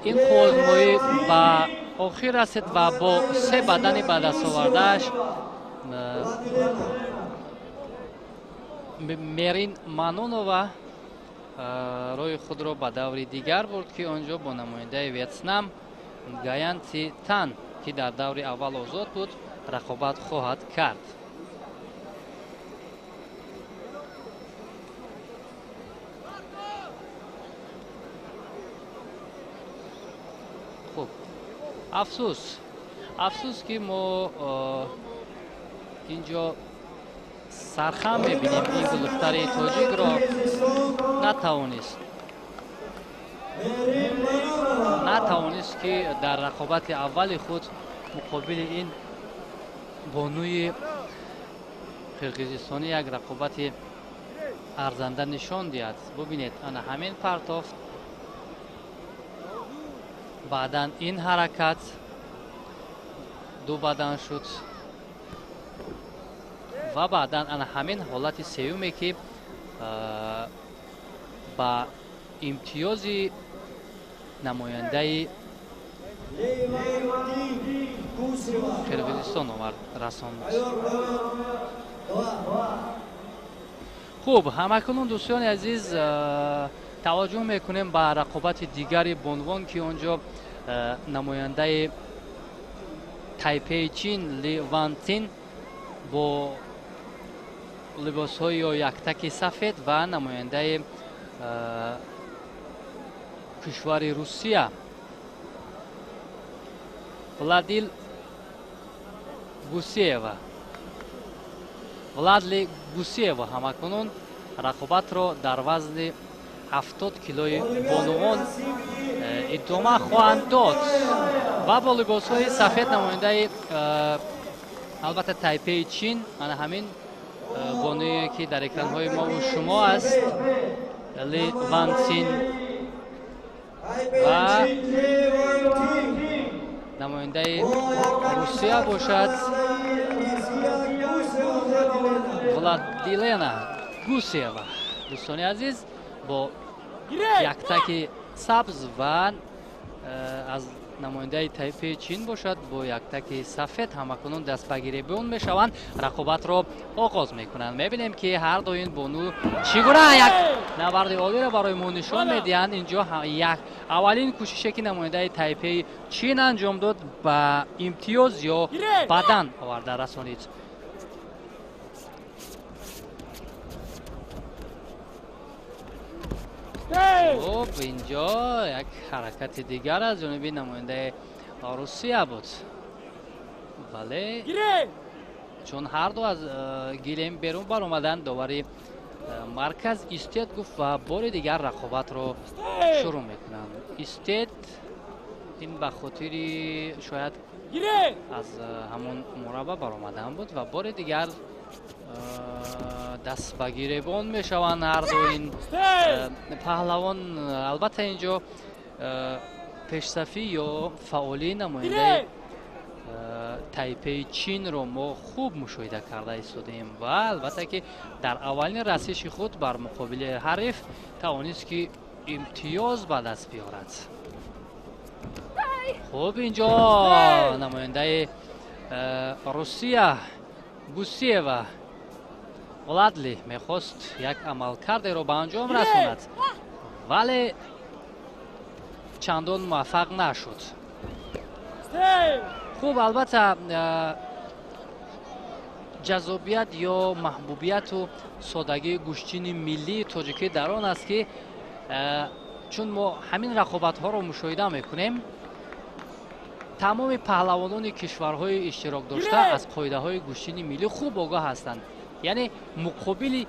ин қуввозмоӣ ба охир расид ва бо се бадани ба дастовардааш Мерин Манонова роҳи худро ба даври дигар бурд, ки он ҷо бо намояндаи Ветнам Гаянти Тан, ки дар даври аввал озод буд, рақобат хоҳад кард. Хуб, афсӯс, афсӯс, ки мо инҷо сархам мебинем ин гулдухтари тоҷикро. Натавонист, ки дар рақобати аввали худ муқобили ин бонуи қирғизистонӣ як рақобати арзанда нишон диҳад. Бубинед, ана ҳамин партофт, баъдан ин ҳаракат, ду бадан шуд Ва баъдан ана ҳамин ҳолати сеюме, ки ба имтиёзи намояндаи Қирғизистон овард расонд. Хуб, ҳамакунун, дӯстони азиз, таваҷҷӯҳ мекунем ба рақобати дигари бонувон, ки он ҷо намояндаи Тайпеи Чин Ли Вантин бо либосҳои ё яктаки сафед ва намояндаи кишвари Русия Владил Гусиева, Владли Гусиева ҳамакунун рақобатро дар вазни 70 килои бонувон идома хоҳанд дод. Ва бо либосҳои сафед намояндаи албатта Тайпеи Чин, ана ҳамин бонуе, ки дар экранҳои мову шумо аст, Ли Вансин, ва намояндаи Русия бошад Владилена Гусева. Дӯстони азиз, бо яктаки сабз ва аз намояндаи Тайпеи Чин бошад бо яктаки сафед ҳамакунун дастбагиребон мешаванд, рақобатро оғоз мекунанд. Мебинем, ки ҳар ду ин бону чӣ гуна як набарди олиро барои мо нишон медиҳанд. Инҷо як аввалин кӯшише, ки намояндаи Тайпеи Чин анҷом дод, ба имтиёз ё бадан оварда расонид. Хуб, инҷо як ҳаракати дигар аз ҷониби намояндаи Русия буд, вале чун ҳарду аз гилем берун баромаданд, довари марказ истед гуфт ва бори дигар рақобатро шурӯъ мекунанд. Истед ин ба хотири шояд аз ҳамон мурабба баромадан буд ва бори дигар даст ба гиребон мешаванд ҳарду ин паҳлавон. Албатта, инҷо пешсафӣ ё фаъолии намояндаи Тайпеи Чинро мо хуб мушоҳида карда истодаем ва албатта, ки дар аввалин расиши худ бар муқобили ҳариф тавонист, ки имтиёз ба даст биёрад. Хуб, инҷо намояндаи Русия Гусиева Владли мехост як амалкардеро ба анҷом расонад, вале чандон муваффақ нашуд. Хуб, албатта, ҷаззобият ё маҳбубияту содагии гӯштини миллии тоҷикӣ дар он аст, ки чун мо ҳамин рақобатҳоро мушоҳида мекунем, тамоми паҳлавонони кишварҳои иштирокдошта аз қоидаҳои гӯштини миллӣ хуб огоҳ ҳастанд, яъне муқобили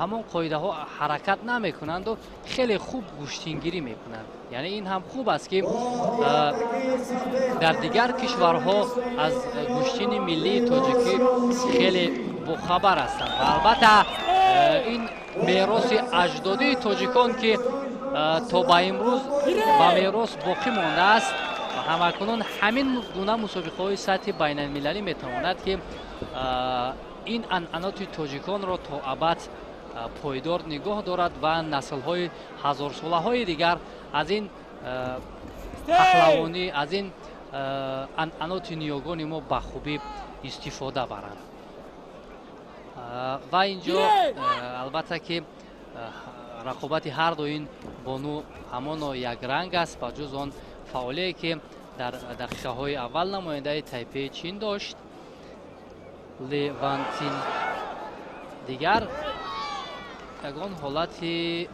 ҳамон қоидаҳо ҳаракат намекунанду хеле хуб гӯштингирӣ мекунанд. Яъне ин ҳам хуб аст, ки дар дигар кишварҳо аз гӯштини миллии тоҷикӣ хеле бохабар ҳастанд. Ва албатта, ин мероси аҷдодии тоҷикон, ки то ба имрӯз ба мерос боқӣ мондааст, ҳамакунун ҳамин гуна мусобиқаҳои сатҳи байналмилалӣ метавонад, ки ин анъаноти тоҷиконро то абад пойдор нигоҳ дорад ва наслҳои ҳазорсолаҳои дигар аз ин паҳлавонӣ, аз ин анъаноти ниёгони мо ба хубӣ истифода баранд. Ва инҷо албатта, ки рақобати ҳар ду ин бону ҳамоно якранг аст, ба ҷуз он фаъолие, ки дар дақиқаҳои аввал намояндаи Тайпеи Чин дошт Ли Вантин. Дигар ягон ҳолати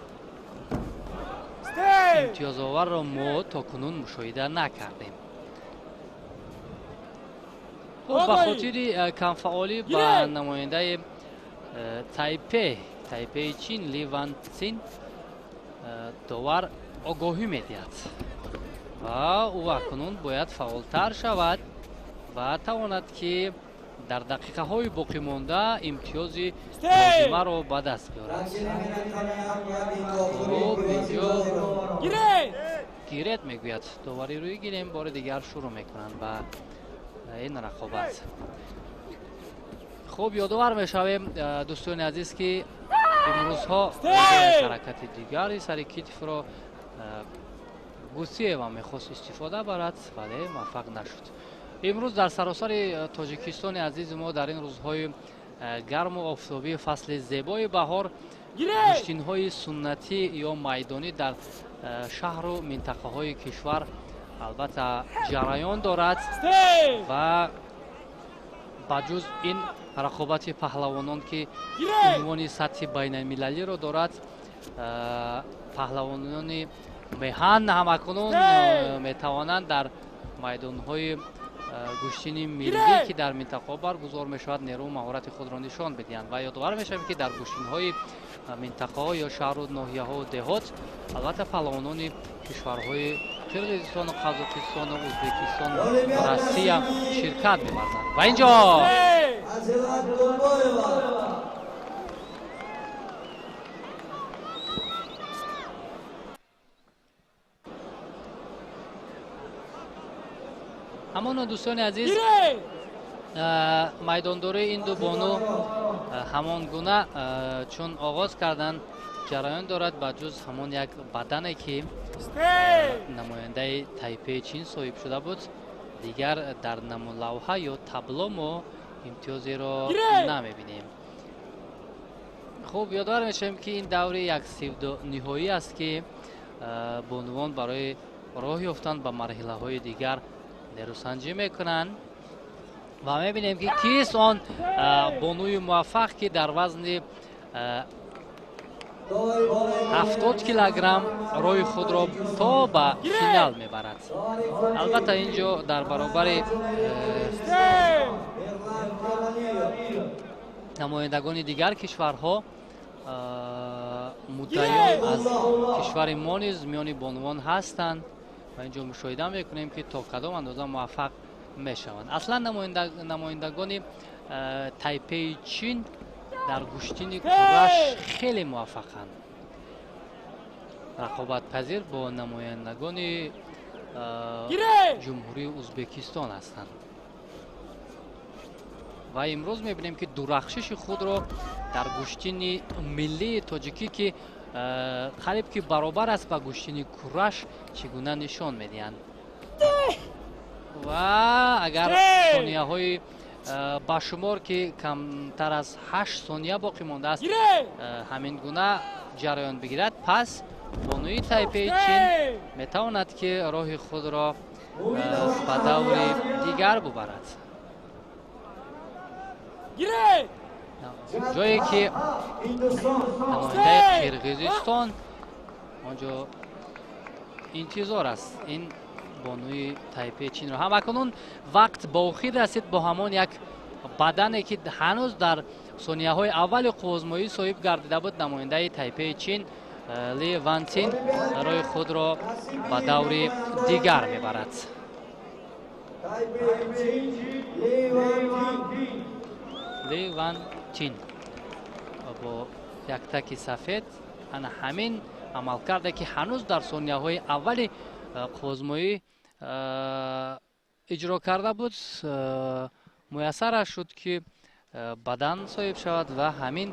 имтиёзоварро мо то кунун мушоҳида накардем. Хуб, ба хотири камфаъолӣ ба намояндаи Тайпеи Чин Ли Ван Цин довар огоҳӣ медиҳад ва ӯ акнун бояд фаъолтар шавад ва тавонад, ки дар дақиқаҳои боқимонда имтиёзи лозимаро ба даст биёрад. Хуб, инҷо гирет мегӯяд довари рӯи гирем, бори дигар шурӯъ мекунанд ба ин рақобат. Хуб, ёдовар мешавем, дӯстони азиз, ки имрӯзҳо ҳаракати дигари сари китфро Гусиева мехост истифода барад, вале муваффақ нашуд. Имрӯз дар саросари Тоҷикистони азизи мо дар ин рӯзҳои гарму офтобии фасли зебои баҳор гӯштинҳои суннатӣ ё майдонӣ дар шаҳру минтақаҳои кишвар албатта ҷараён дорад ва ба ҷуз ин рақобати паҳлавонон, ки унвони сатҳи байналмилалиро дорад, паҳлавонони меҳан ҳамакунун метавонанд дар майдонҳои гӯштини миллӣ, ки дар минтақаҳо баргузор мешавад, нерӯу маҳорати худро нишон бидиҳанд. Ва ёдовар мешавем, ки дар гӯштинҳои минтақаҳо ё шаҳру ноҳияҳо деҳот албатта паҳлавонони кишварҳои Қирғизистону Қазоқистону Ӯзбекистону Россия ширкат меварзанд. Ва инҷо ҳамоно, дӯстони азиз, майдондории ин ду бону ҳамон гуна чун оғоз карданд ҷараён дорад, ба ҷуз ҳамон як бадане, ки намояндаи Тайпеи Чин соҳиб шуда буд, дигар дар намулавҳа ё табло мо имтиёзеро намебинем. Хуб, ёдовар мешавем, ки ин даври як сивдуниҳоӣ аст, ки бонувон барои роҳ ёфтан ба марҳилаҳои дигар нерӯсанҷӣ мекунанд ва мебинем, ки кист он бонуи муваффақ, ки дар вазни 70 килограмм роҳи худро то ба финал мебарад. Албатта, ин ҷо дар баробари намояндагони дигар кишварҳо муддаиён аз кишвари мо низ миёни бонувон ҳастанд ва инҷо мушоҳида мекунем, ки то кадом андоза муваффақ мешаванд. Аслан намояндагони Тайпеи Чин дар гӯштини кураш хеле муваффақанд, рақобатпазир бо намояндагони Ҷумҳурии Ӯзбекистон ҳастанд. Ва имрӯз мебинем, ки дурахшиши худро дар гӯштини миллии тоҷикӣ, ки қариб ки баробар аст ба гӯштини кураш, чӣ гуна нишон медиҳанд. Ва агар сонияҳои ба шумор, ки камтар аз 8 сония боқӣ мондааст, ҳамин гуна ҷараён бигирад, пас бонуи Тайпеи Чин метавонад, ки роҳи худро ба даври дигар бубарад, ҷое ки намояндаи Қирғизистон он ҷо интизор аст ин бонуи Тайпеи Чинро. Ҳамакунун вақт ба охир расид. Бо ҳамон як бадане, ки ҳанӯз дар сонияҳои аввали қуввозмоӣ соҳиб гардида буд, намояндаи Тайпеи Чин Ли Вантин роҳи худро ба даври дигар мебарад. Ли Ван Чин бо яктаки сафед ана ҳамин амалкарде, ки ҳанӯз дар сонияҳои аввали қуввозмоӣ иҷро карда буд, муяссараш шуд, ки бадан соҳиб шавад ва ҳамин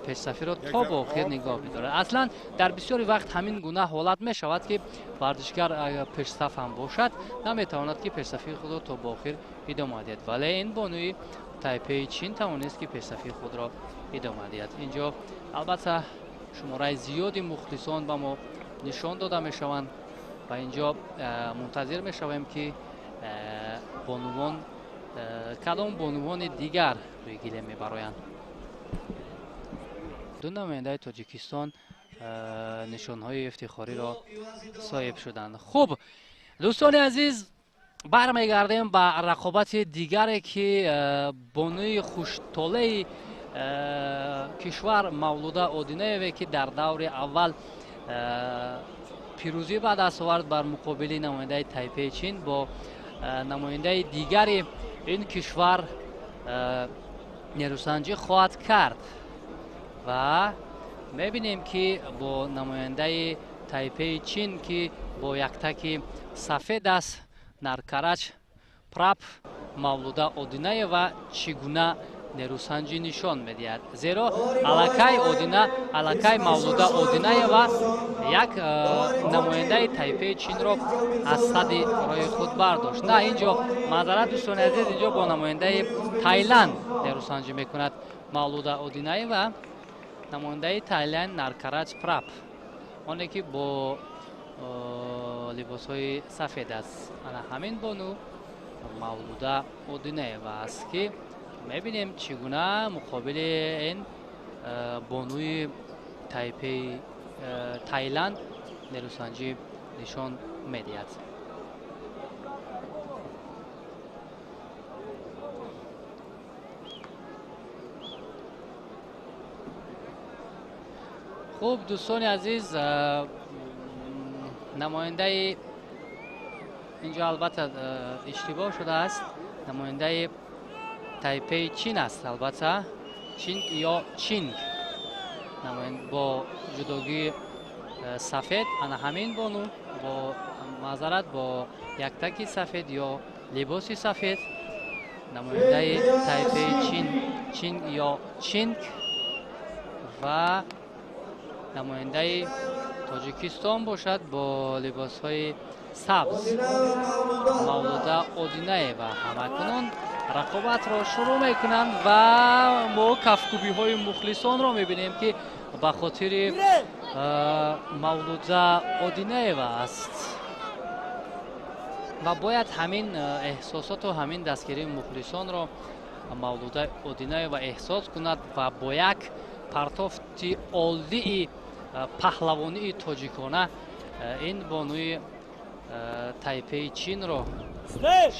пешсафиро то ба охир нигоҳ бидорад. Аслан дар бисёри вақт ҳамин гуна ҳолат мешавад, ки варзишгар пешсаф ҳам бошад, наметавонад, ки пешсафии худро то ба охир идома диҳад, вале ин бонуи Тайпеи Чин тавонист, ки пешсафии худро идома диҳад. Инҷо албатта шумораи зиёди мухлисон ба мо нишон дода мешаванд ва инҷо мунтазир мешавем, ки бонувон, кадом бонувони дигар рӯи гилем мебароянд. Ду намояндаи Тоҷикистон нишонҳои ифтихориро соҳиб шуданд. Хуб, дӯстони азиз, бармегардем ба рақобати дигаре, ки бонуи хуштолеи кишвар Мавлуда Одинаеве, ки дар даври аввал пирӯзӣ ба даст овард бар муқобили намояндаи Тайпеи Чин, бо намояндаи дигари ин кишвар нерӯсанҷӣ хоҳад кард. Ва мебинем, ки бо намояндаи Тайпеи Чин, ки бо яктаки сафед аст, Наркарач Прап, Мавлуда Одинаева чӣ гуна нерӯсанҷӣ нишон медиҳад, зеро аллакай Одина, аллакай Мавлуда Одинаева як намояндаи Тайпеи Чинро аз садди роҳи худ бардошт. На, инҷо маъзарат, дӯстони азиз, инҷо бо намояндаи Тайланд нерӯсанҷӣ мекунад Мавлуда Одинаева, намояндаи Тайланд Наркараҷ Прап, оне ки бо либосҳои сафед аст. Ана ҳамин бону Мавлуда Одинаева аст, ки мебинем чӣ гуна муқобили ин бонуи Тайпеи Тайланд нерӯсанҷӣ нишон медиҳад. Хуб, дӯстони азиз, намояндаи инҷо албатта иштибоҳ шудааст, намояндаи Тайпеи Чин аст, албатта Чинг ё Чинг бо ҷудогии сафед. Ана ҳамин бону бо маъзарат бо яктаки сафед ё либоси сафед, намояндаи Тайпеи Чин, Чинг ё Чинг, ва намояндаи Тоҷикистон бошад бо либосҳои сабз Мавлуда Одинаева. Ҳамакунун рақобатро шурӯъ мекунанд ва мо кафкӯбиҳои мухлисонро мебинем, ки ба хотири Мавлуда Одинаева аст ва бояд ҳамин эҳсосоту ҳамин дастгирии мухлисонро Мавлуда Одинаева эҳсос кунад ва бо як партофти олдии паҳлавонии тоҷикона ин бонуи Тайпеи Чинро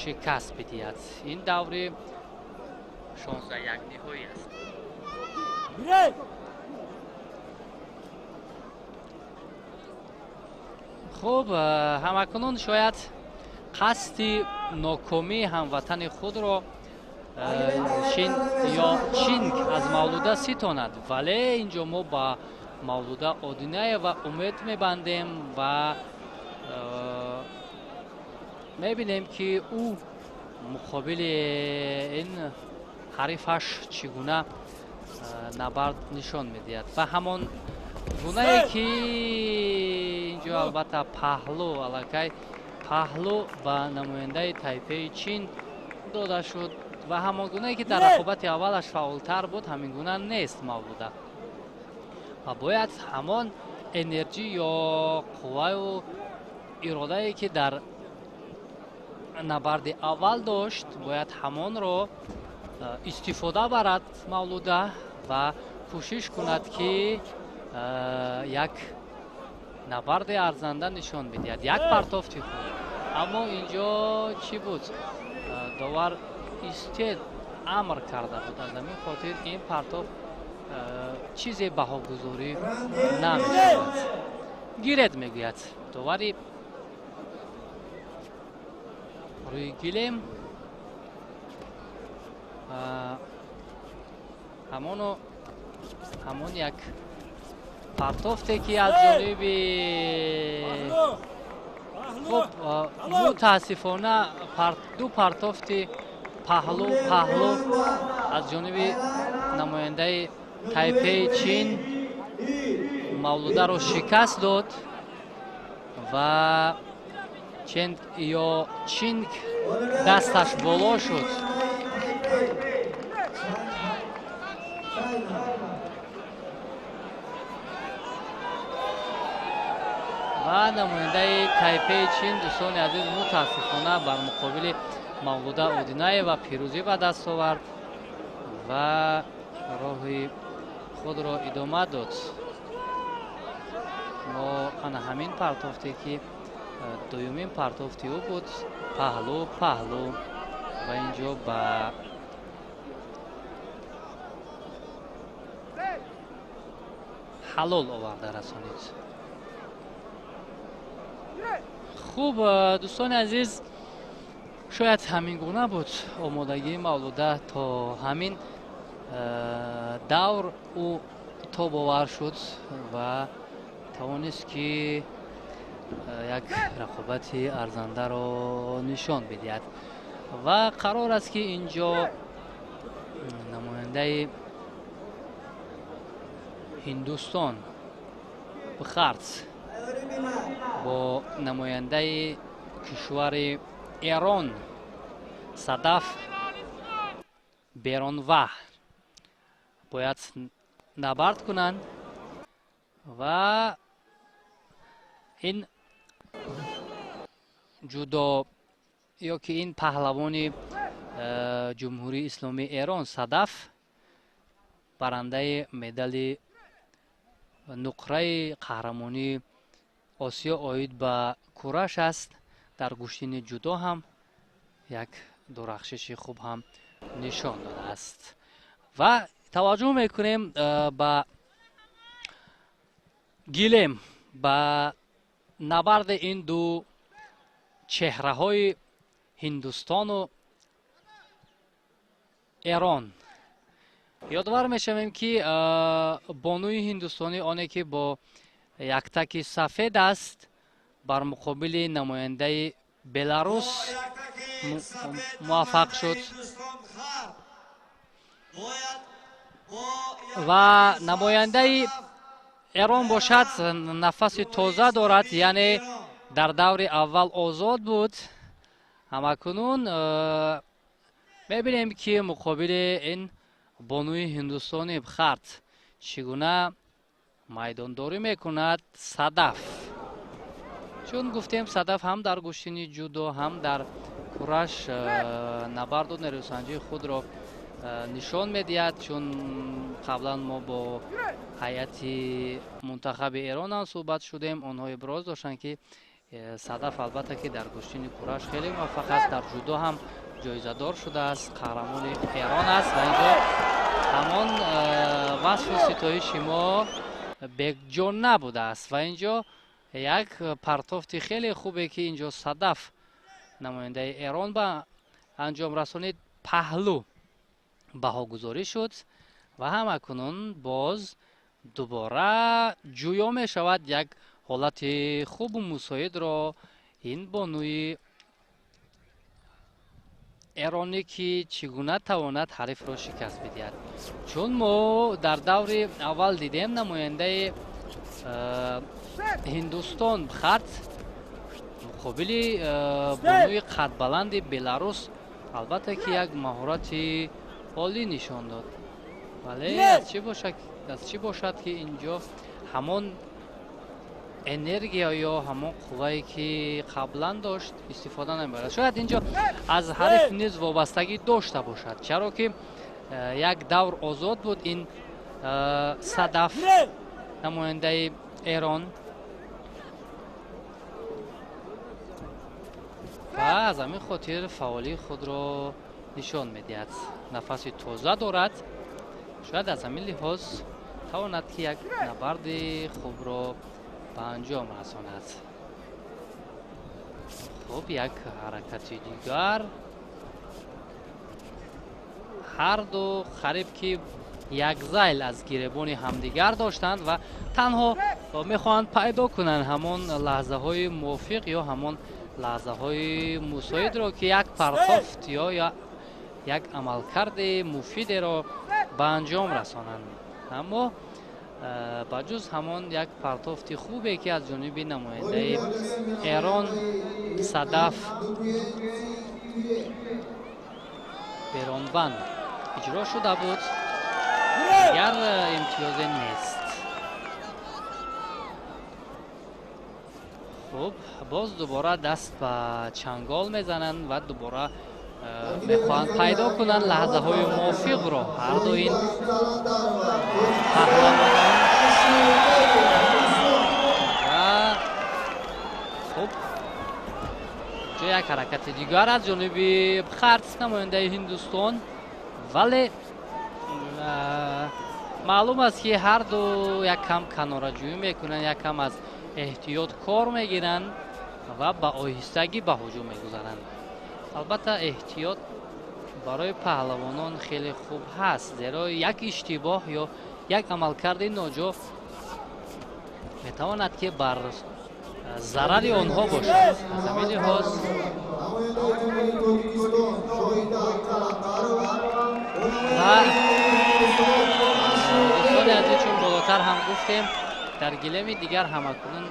шикаст бидиҳад. Ин даври 16 ниҳоӣ аст. Хуб, ҳамакунун шояд қасди нокомии ҳамватани худро Чин ё Чинг аз Мавлуда ситонад, вале инҷо мо ба Мавлуда Одинаева умед мебандем ва мебинем, ки ӯ муқобили ин ҳарифаш чӣ гуна набард нишон медиҳад ва ҳамон гунае ки инҷо албатта паҳлӯ, аллакай паҳлӯ ба намояндаи Тайпеи Чин дода шуд ва ҳамон гунае ки дар рақобати аввалаш фаъолтар буд, ҳамин гуна нест Мавлуда ва бояд ҳамон энерҷӣ ё қувваю иродае ки дар набарди аввал дошт, бояд ҳамонро истифода барад Мавлуда ва кӯшиш кунад, ки як набарди арзанда нишон бидиҳад, як партофти хуб. Аммо инҷо чӣ буд? Довар истед амр карда буд, аз ҳамин хотир ин партоф чизе баҳогузорӣ намешавад. Гиред, мегӯяд довари рӯи гилем. Ҳамоно ҳамон як партофте ки аз ҷониби, хуб, мутаассифона ду партофти паҳлӯ паҳлӯ аз ҷониби намояндаи Тайпеи Чин Мавлударо шикаст дод ва Ченг ё Чинг дасташ боло шуд. Ва намояндаи Тайпеи Чин, дӯстони азиз, мутаассифона бар муқобили Мавлуда Одинаева пирӯзӣ ба даст овард ва роҳи худро идома дод. Мо ана ҳамин партофте ки дуюмин партофти ӯ буд, паҳлӯ паҳлӯ, ва инҷо ба ҳалол оварда расонид. Хуб, дӯстони азиз, шояд ҳамин гуна буд омодагии Мавлуда то ҳамин давр. Ӯ тобовар шуд ва тавонист, ки як рақобати арзандаро нишон бидиҳад ва қарор аст, ки инҷо Намояндаи Ҳиндустон Бхарц бо намояндаи кишвари Эрон Садаф Беронва бояд набард кунанд ва ин ҷудо ё ки ин паҳлавони Ҷумҳурии Исломии Эрон Садаф барандаи медали нуқраи қаҳрамонии Осиё оид ба кураш аст. Дар гӯштини ҷудо ҳам як дурахшиши хуб ҳам нишон додааст. Ва таваҷҷӯҳ мекунем ба гилем, ба набарди ин ду чеҳраҳои Ҳиндустону Эрон. Ёдовар мешавем, ки бонуи ҳиндустонӣ, оне ки бо яктаки сафед аст, бар муқобили намояндаи Беларус муваффақ шуд ва намояндаи Эрон бошад, нафаси тоза дорад, яъне дар даври аввал озод буд. Ҳамакунун мебинем, ки муқобили ин бонуи ҳиндустони Бхарт чӣ гуна майдондорӣ мекунад Садаф. Чун гуфтем, Садаф ҳам дар гӯштини ҷудо, ҳам дар кураш набарду нерӯсанҷии худро нишон медиҳад. Чун қаблан мо бо ҳайати мунтахаби Эрон ҳам суҳбат шудем, онҳо иброз доштанд, ки Садаф албатта ки дар гӯштини кураш хеле муваффақ аст, дар ҷудо ҳам ҷоизадор шудааст, қаҳрамони Эрон аст. Ва инҷо ҳамон васфу ситоиши мо беҷо набудааст. Ва инҷо як партофти хеле хубе, ки инҷо Садаф, намояндаи Эрон, ба анҷом расонид, паҳлӯ баҳогузорӣ шуд ва ҳамакунун боз дубора ҷӯё мешавад як ҳолати хубу мусоидро ин бонуи эронӣ, ки чӣ гуна тавонад ҳарифро шикаст бидиҳад. Чун мо дар даври аввал дидем, намояндаи Ҳиндустон Бхарт муқобили бонуи қадбаланди Беларус албатта ки як маҳорати олӣ нишон дод, вале аз чӣ бошад, ки инҷо ҳамон энергия ё ҳамон қуввае, ки қаблан дошт, истифода намебарад. Шояд инҷо аз ҳариф низ вобастагӣ дошта бошад, чаро ки як давр озод буд ин Садаф, намояндаи Эрон, ва аз ҳамин хотир фаъолии худро нишон медиҳад, нафаси тоза дорад. Шояд аз ҳамин лиҳоз тавонад, ки як набарди хубро ба анҷом расонад. Хуб, як ҳаракати дигар. Ҳарду қариб ки як зайл аз гиребони ҳамдигар доштанд ва танҳо мехоҳанд пайдо кунанд ҳамон лаҳзаҳои мувофиқ ё ҳамон лаҳзаҳои мусоидро, ки як партофт ё як амалкарди муфидеро ба анҷом расонанд. Аммо ба ҷуз ҳамон як партофти хубе, ки аз ҷониби намояндаи Эрон Садаф Беронванд иҷро шуда буд, дигар имтиёзе нест. Хуб, боз дубора даст ба чангол мезананд ва дубора мехоҳанд пайдо кунанд лаҳзаҳои мувофиқро ҳарду ин паҳлавонон. Ва хуб, ҷо як ҳаракати дигар аз ҷониби Бхарт, намояндаи Ҳиндустон, вале маълум аст, ки ҳарду як кам канораҷӯӣ мекунанд, як кам аз эҳтиёт кор мегиранд ва ба оҳистагӣ ба ҳуҷум мегузаранд. Албатта, эҳтиёт барои паҳлавонон хеле хуб ҳаст, зеро як иштибоҳ ё як амалкарди ноҷо метавонад, ки бар зарари онҳо бошад. Аз ҳамин лиҳоз ва гуфтем, дар гилеми дигар ҳамакунун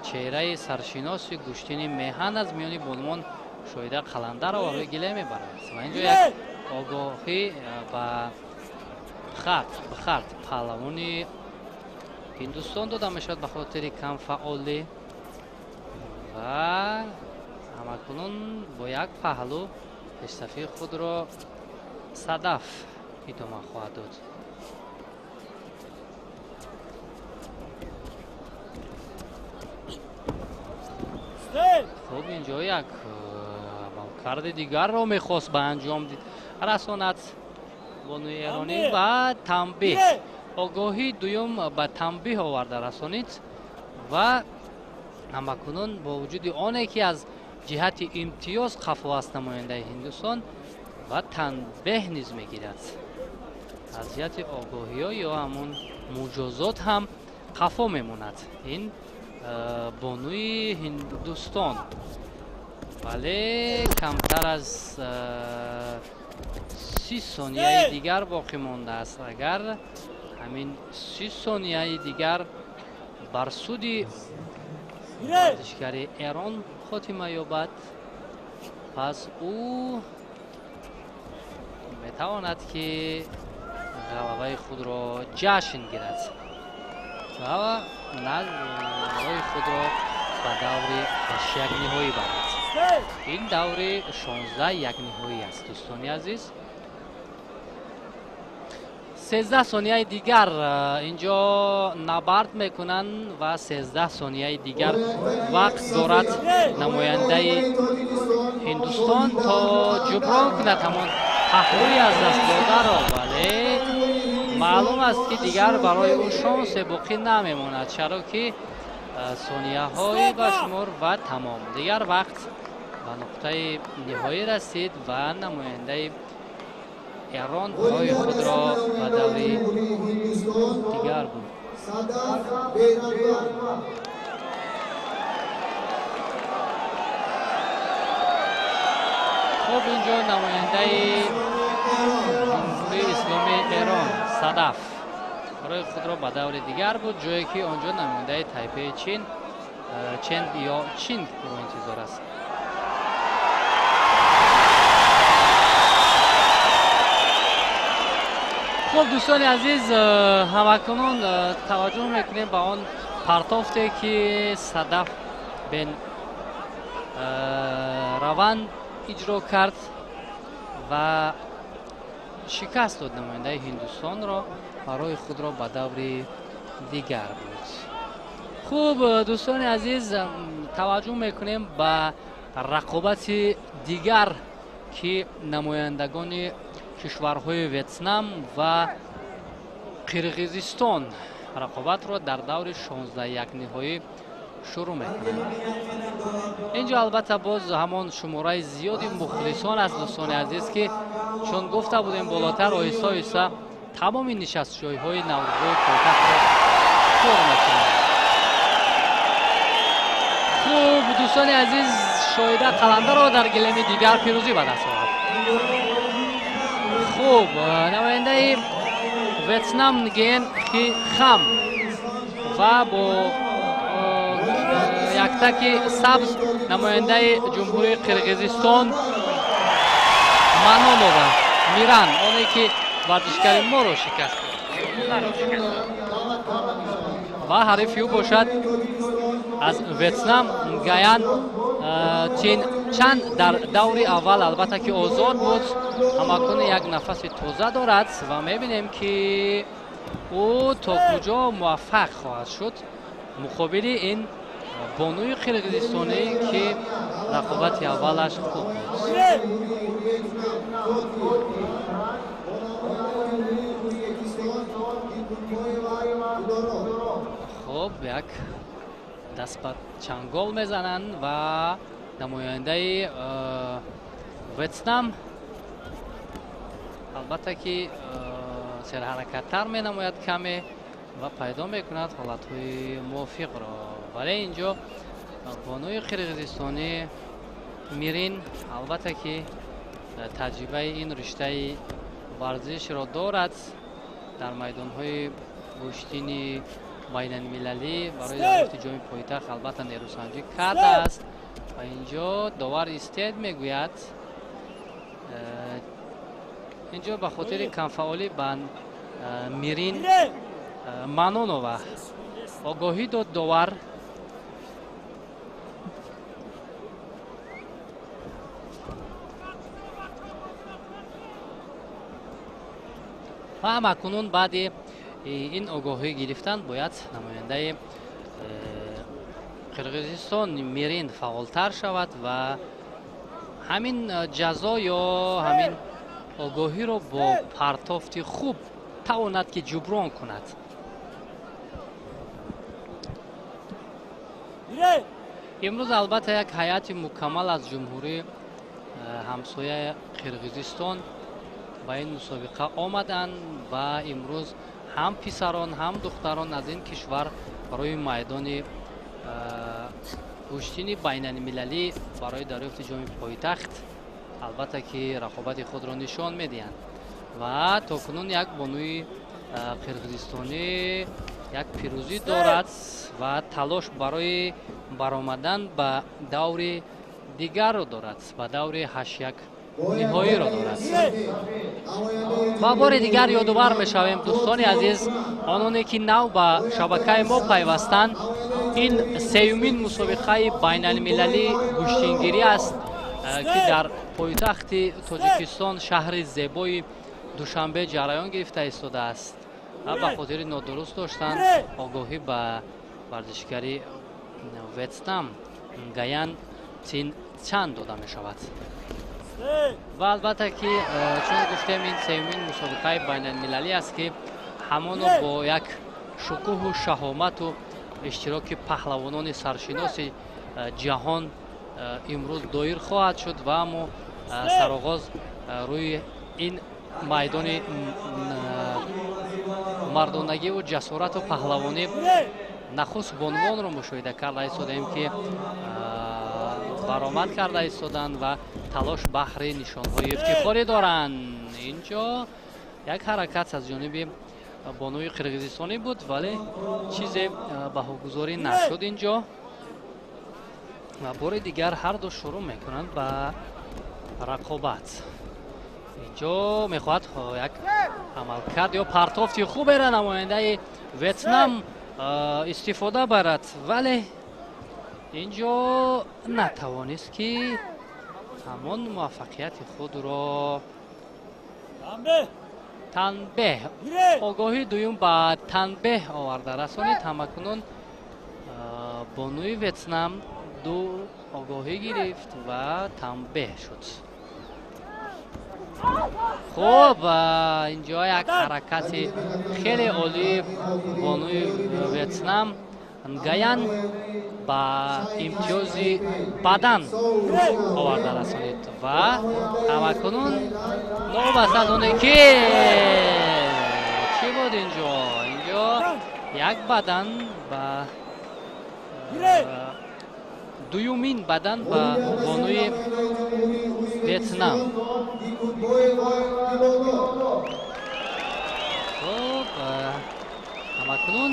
чеҳраи саршиноси гӯштини меҳан аз миёни бонувон Шоҳида Қаландарова рӯи гилем мебарад. Ва инҷо як огоҳӣ ба Бхарт паҳлавони Ҳиндустон дода мешавад ба хотири камфаъолӣ ва ҳамакунун бо як паҳлӯ пешсафии худро Садаф идома хоҳад дод. Хуб, инҷо як амалкарди дигарро мехост ба анҷом расонад бонуи эронӣ ва танбеҳ, огоҳии дуюм ба танбеҳ оварда расонид ва ҳамакунун бо вуҷуди оне ки аз ҷиҳати имтиёз қафо аст намояндаи Ҳиндустон ва танбеҳ низ мегирад. Аз ҷиҳати огоҳиҳо ё ҳамон муҷозот ҳам қафо мемонад ин бонуи Ҳиндустон, вале камтар аз 30 сонияи дигар боқӣ мондааст. Агар ҳамин 30 сонияи дигар бар суди варзишгари Эрон хотима ёбад, пас ӯ метавонад ки ғалабаи худро ҷашн гирад ва роҳи худро ба даври 8-ниҳоӣ барад. Ин даври 16-якниҳоӣ аст, дӯстони азиз. 13 сонияи дигар инҷо набард мекунанд ва 13 сонияи дигар вақт дорад намояндаи Ҳиндустон то ҷуброн кунад ҳамон паҳлӯи аз даст додаро, вале маълум аст ки дигар барои ӯ шонсе боқӣ намемонад, чаро ки сонияҳои ба шумор ва тамом. Дигар вақт ба нуқтаи ниҳоӣ расид ва намояндаи Эрон роҳи худро ба даври дигар буд. Хуб, инҷо намояндаи Ҷумҳурии Исломии Эрон Садаф роҳи худро ба даври дигар буд, ҷое ки онҷо намояндаи Тайпеи Чин Чен ё Чин ро интизор аст. Хуб, дӯстони азиз, ҳамакунун таваҷҷӯҳ мекунем ба он партофте ки Садаф бен Раванд иҷро кард ва шикаст дод намояндаи Ҳиндустонро ва роҳи худро ба даври дигар буд. Хуб, дӯстони азиз, таваҷҷӯҳ мекунем ба рақобати дигар ки намояндагони кишварҳои Ветнам ва Қирғизистон рақобатро дар даври 16-якниҳоӣ шурӯъ мекунанд. Инҷо албатта боз ҳамон шумораи зиёди мухлисон аст, дӯстони азиз, ки чун гуфта будем болотар, оҳиста оҳиста тамоми нишастҷойҳои наврӯзҳои пойтахтро пур мекунанд. Хуб, дӯстони азиз, Шоҳида Қаландарова дар гилеми дигар пирӯзӣ ба даст овард. Хуб, намояндаи Ветнам Нгиен Хи Хам ва бо яктаки сабз намояндаи Ҷумҳурии Қирғизистон Манонова Миран, оне ки варзишгари моро шикаст ва ҳарифи ӯ бошад аз Ветнам Нгаян Тин Чан. Дар даври аввал албатта ки озод буд, ҳамакун як нафаси тоза дорад ва мебинем ки ӯ то куҷо муваффақ хоҳад шуд муқобили ин бонуи қирғизистонӣ ки рақобати аввалаш хуб буд. Хуб, як даст ба чангол мезананд ва намояндаи Ветнам албатта ки серҳаракаттар менамояд каме ва пайдо мекунад ҳолатҳои мувофиқро, вале инҷо бонуи қирғизистонӣ Мирин албатта ки таҷрибаи ин риштаи варзишро дорад, дар майдонҳои гӯштини байналмилалӣ барои дарёфти ҷоми пойтахт албатта нерӯсанҷӣ кардааст ва инҷо довар истед мегӯяд. Инҷо ба хотири камфаъолӣ ба Мирин Манонова огоҳӣ дод довар. Ва ҳамакунун баъди ин огоҳӣ гирифтан бояд намояндаи Қирғизистон Мирин фаъолтар шавад ва ҳамин ҷазо ё ҳамин огоҳиро бо партофти хуб тавонад ки ҷуброн кунад. Имрӯз албатта як ҳайати мукаммал аз ҷумҳурии ҳамсояи Қирғизистон ба ин мусобиқа омаданд ва имрӯз ҳам писарон ҳам духтарон аз ин кишвар барои майдони гӯштини байналмилалӣ барои дарёфти ҷоми пойтахт албатта ки рақобати худро нишон медиҳанд. Ва то кунун як бонуи қирғизистонӣ як пирӯзӣ дорад ва талош барои баромадан ба даври дигарро дорад, ба даври 8-1 ниҳоиро дорад. Ва бори дигар ёдовар мешавем, дӯстони азиз, ононе ки нав ба шабакаи мо пайвастанд, ин сеюмин мусобиқаи байналмилалии гӯштингирӣ аст ки дар пойтахти Тоҷикистон, шаҳри зебои Душанбе ҷараён гирифта истодааст. Ва ба хотири нодуруст доштан огоҳӣ ба варзишгари Ветнам Гаян Тин Чан дода мешавад. Ва албатта ки чун гуфтем, ин сеюмин мусобиқаи байналмилалӣ аст ки ҳамоно бо як шукӯҳу шаҳомату иштироки паҳлавонони саршиноси ҷаҳон имрӯз доир хоҳад шуд ва мо сароғоз рӯи ин майдони мардонагиву ҷасорату паҳлавонӣ нахуст бонувонро мушоҳида карда истодаем ки баромад карда истоданд ва талош баҳри нишонҳои ифтихорӣ доранд. Инҷо як ҳаракат аз ҷониби бонуи қирғизистонӣ буд, вале чизе баҳогузорӣ нашуд инҷо. Ва бори дигар ҳарду шурӯъ мекунанд ба рақобат. Инҷо мехоҳад як амалкард ё партофти хуберо намояндаи Ветнам истифода барад, вале инҷо натавонист ки ҳамон муваффақияти худро танбеҳ, огоҳии дуюм ба танбеҳ оварда расонид. Ҳамакунун бонуи Ветнам ду огоҳӣ гирифт ва танбеҳ шуд. Хуб, инҷо як ҳаракати хеле олии бонуи Ветнам Гаян ба имтиёзи бадан оварда расонид ва ҳамакунун новобаста аз оне ки чӣ буд инҷо, инҷо як бадан ба дуюмин бадан ба бонуи Ветнам. Хуб, ҳамакунун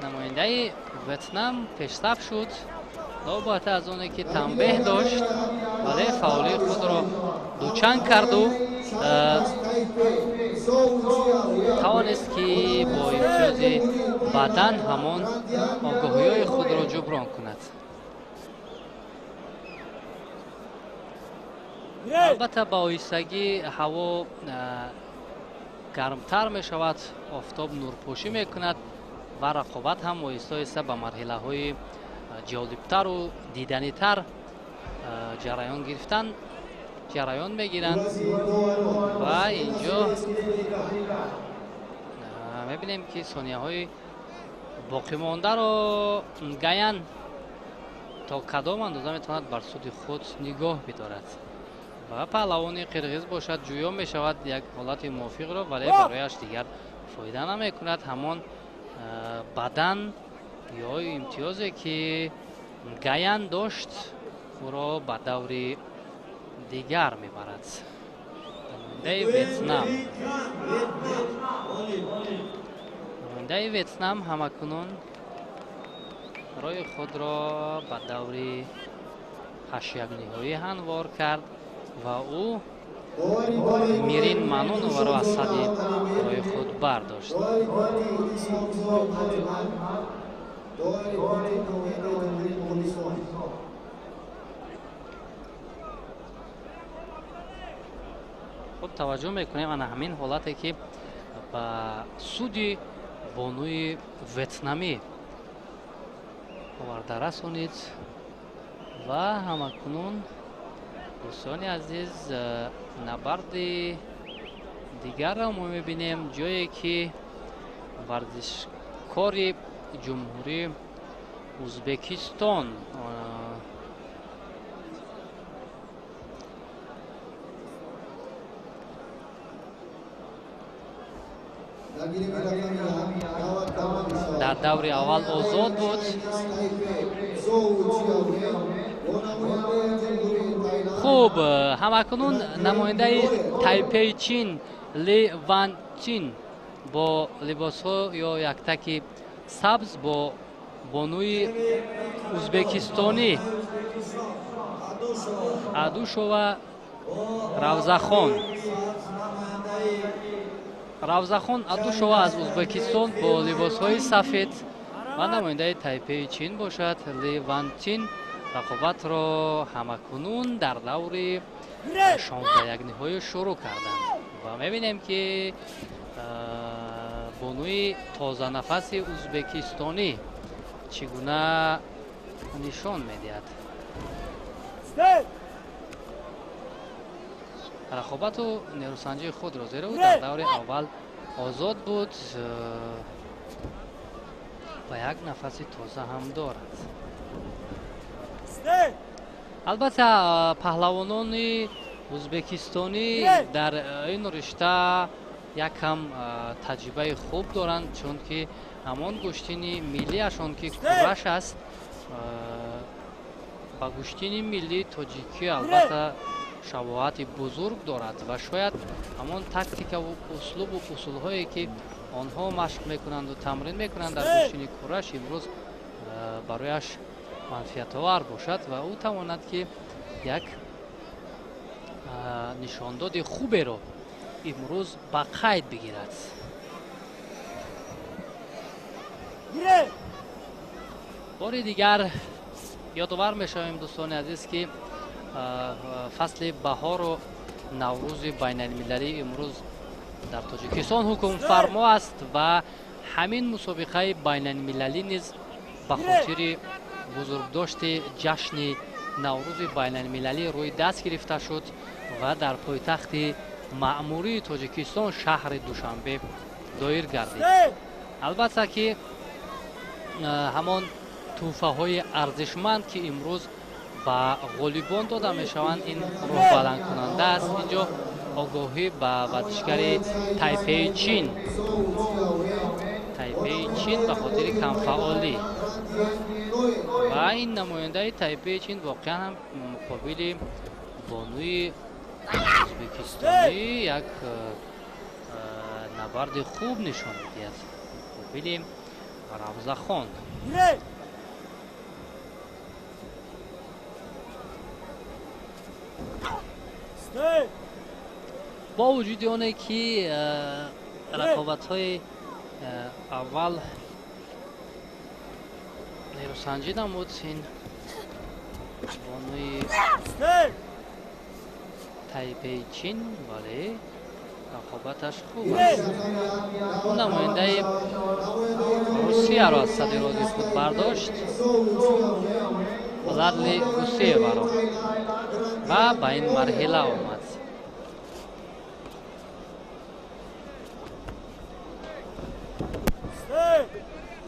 намояндаи Ветнам пешсаф шуд, новобаста аз оне ки танбеҳ дошт, вале фаъолии худро дучанд карду тавонист ки бо имтиёзи бадан ҳамон огоҳиҳои худро ҷуброн кунад. Албатта ба оҳистагӣ ҳаво гармтар мешавад, офтоб нурпӯшӣ мекунад ва рақобат ҳам оҳиста оҳиста ба марҳилаҳои ҷолибтару диданитар ҷараён гирифтан ҷараён мегиранд. Ва инҷо мебинем ки сонияҳои боқимондаро Гаян то кадом андоза метавонад бар суди худ нигоҳ бидорад ва паҳлавони қирғиз бошад ҷӯё мешавад як ҳолати мувофиқро, вале барояш дигар фоида намекунад ҳамон бадан ё имтиёзе ки Гаян дошт ӯро ба даври дигар мебарад. Намояндаи Ветнам. Намояндаи Ветнам ҳамакунун роҳи худро ба даври ҳаштякниҳоӣ ҳамвор кард ва ӯ Мирин Маноноваро аз сади роҳи худ бардошт. Хуб, таваҷҷӯҳ мекунем ана ҳамин ҳолате ки ба суди бонуи ветнамӣ оварда расонид ва ҳамакунун дӯстони азиз набарди дигарро мо мебинем, ҷое ки варзишкори ҷумҳурии Узбекистон дар даври аввал озод буд. Хуб, ҳамакунун намояндаи Тайпеи Чин Ли Ван Чин бо либосҳо ё яктаки сабз бо бонуи узбекистонӣ Адушова Равзахон. Равзахон Адушова аз Узбекистон бо либосҳои сафед ва намояндаи Тайпеи Чин бошад Ли Ван Чин рақобатро ҳамакунун дар даври 16-ниҳоӣ шурӯъ карданд ва мебинем ки бонуи тозанафаси узбекистонӣ чӣ гуна нишон медиҳад. Рақобату нерӯсанҷии худро, зеро ӯ дар даври аввал озод буд ва як нафаси тоза ҳам дорад. Албатта, паҳлавонони узбекистонӣ дар ин ришта якам таҷрибаи хуб доранд, чунки ҳамон гӯштини миллиашон ки кураш аст ба гӯштини миллии тоҷикӣ албатта шабоҳати бузург дорад ва шояд ҳамон тактикаву услубу усулҳое ки онҳо машқ мекунанду тамрин мекунанд дар гӯштини кураш имрӯз барояш манфиатовар бошад ва ӯ тавонад ки як нишондоди хуберо имрӯз ба қайд бигирад. Бори дигар ёдовар мешавем, дӯстони азиз, ки фасли баҳору наврӯзи байналмилалӣ имрӯз дар Тоҷикистон ҳукмфармо аст ва ҳамин мусобиқаи байналмилалӣ низ ба хотири бузургдошти ҷашни наврӯзи байналмилалӣ рӯи даст гирифта шуд ва дар пойтахти маъмурии Тоҷикистон шаҳри Душанбе доир гардид. Албатта ки ҳамон тӯҳфаҳои арзишманд ки имрӯз ба ғолибон дода мешаванд, ин роҳбаландкунанда аст. Инҷо огоҳӣ ба варзишгари Тайпеи Чин, Тайпеи Чин ба хотири камфаъолӣ ва ин намояндаи Тайпеи Чин воқеан ҳам муқобили бонуи узбекистонӣ як набарди хуб нишон медиҳад муқобили Равзахон. Бо вуҷуди оне ки рақобатҳои аввал нерӯсанҷӣ намуд, ин бонуи Тайпеи Чин, вале рақобаташ хуб аст. Ӯ намояндаи Русияро аз сади рози худ бардошт, Владли Гусееваро, ва ба ин марҳила омад.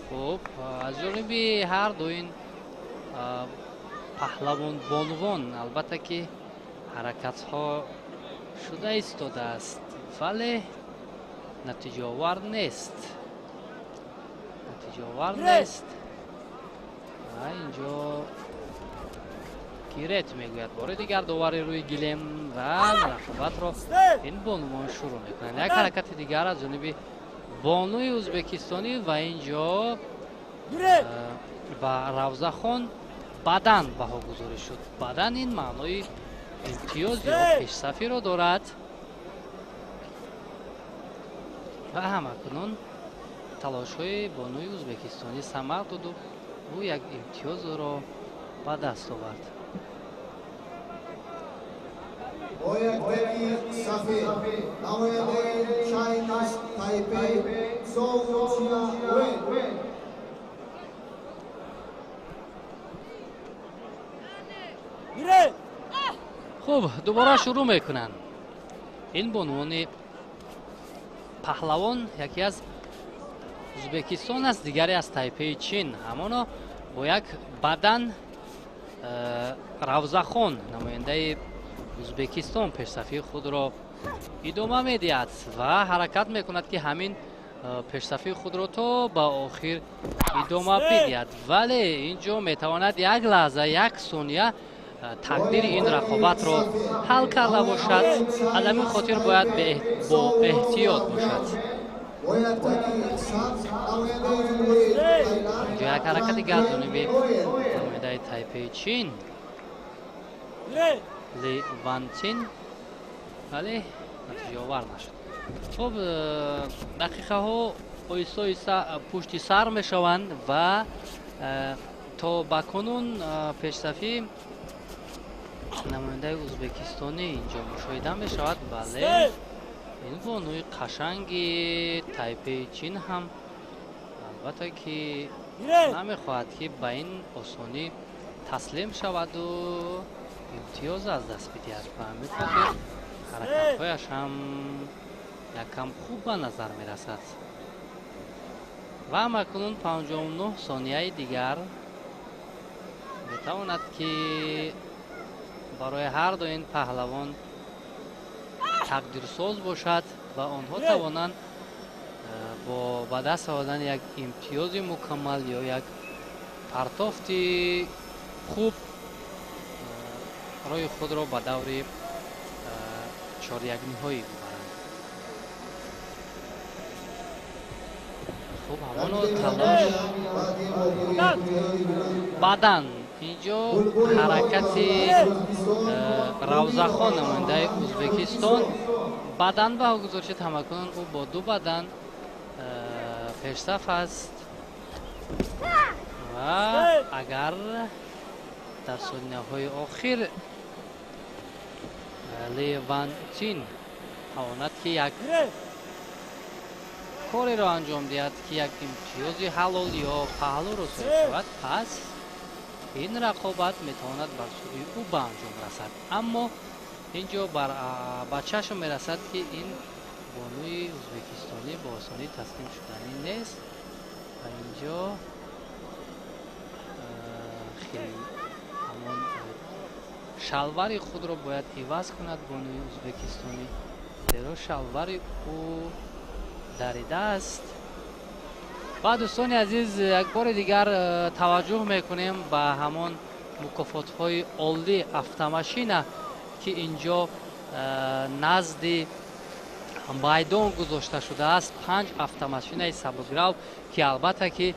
Хуб, аз ҷониби ҳар ду ин паҳлавон бонувон албатта ки ҳаракатҳо шуда истодааст, вале натиҷаовар нест. Натиҷаовар нест. Ва инҷо гирет мегӯяд бори дигар довари рӯи гилем ва рақобатро ин бонувон шурӯъ мекунанд. Як ҳаракати дигар аз ҷониби Бонуи ӯзбекистонӣ ва инҷо ба Равзахон бадан баҳогузорӣ шуд. Бадан ин маънои имтиёз ё пешсафиро дорад ва ҳамакунун талошҳои бонуи ӯзбекистонӣ самар доду ӯ як имтиёзро ба даст овард. Бо як таки сафед намояндаи Chinese Taipei Цоу Ция Вен. Хуб, дубора шурӯъ мекунанд. Ин бонувони паҳлавон яке аз Ӯзбекистон аст, дигаре аз Тайпеи Чин. Ҳамоно бо як бадан Равзахон намояндаи Ӯзбекистон пешсафии худро идома медиҳад ва ҳаракат мекунад, ки ҳамин пешсафии худро то ба охир идома бидиҳад. Вале ин ҷо метавонад як лаҳза, як сония тақдири ин рақобатро ҳал карда бошад. Аз ҳамин хотир бояд бо эҳтиёт бошад. Инҷо як ҳаракати гар ҷониби намояндаи Тайпеи Чин Ли Ван Чин, вале натиҷаовар нашуд. Хуб, дақиқаҳо оҳиста оҳиста пушти сар мешаванд ва то ба кунун пешсафӣ намояндаи ӯзбекистонӣ инҷо мушоҳида мешавад. Вале ин бонуи қашанги Тайпеи Чин ҳам албатта ки намехоҳад, ки ба ин осонӣ таслим шаваду имтиёз аз даст бидиҳад. Ба ҳамин хотир ҳаракатҳояш ҳам якам хуб ба назар мерасад. Ва ҳамакунун 59 сонияи дигар метавонад, ки барои ҳар ду ин паҳлавон тақдирсоз бошад ва онҳо тавонанд бо ба даст овардани як имтиёзи мукаммал ё як партофти хуб роҳи худро ба даври чорякниҳоӣ бибаранд. Хуб, ҳамоно талош баъдан инҷо ҳаракати Равзахон намояндаи Ӯзбекистон бадан баҳогузор шуд. Ҳамакунун ӯ бо ду бадан пешсаф аст ва агар дар сонияҳои охир Ли Ван Чин тавонад, ки як кореро анҷом диҳад, ки як имтиёзи ҳалол ё паҳлӯро соҳиб шавад, пас ин рақобат метавонад бар сӯи ӯ ба анҷом расад. Аммо ин ҷо ба чашм мерасад, ки ин бонуи ӯзбекистонӣ бо осонӣ таслим шуданӣ нест ва инҷо ҳамон шалвари худро бояд иваз кунад бонуи ӯзбекистонӣ, зеро шалвари ӯ даридааст. Ва дӯстони азиз, як бори дигар таваҷҷӯҳ мекунем ба ҳамон мукофотҳои олӣ автомашина, ки инҷо назди майдон гузошта шудааст. Панҷ автомашинаи сабукрав, ки албатта ки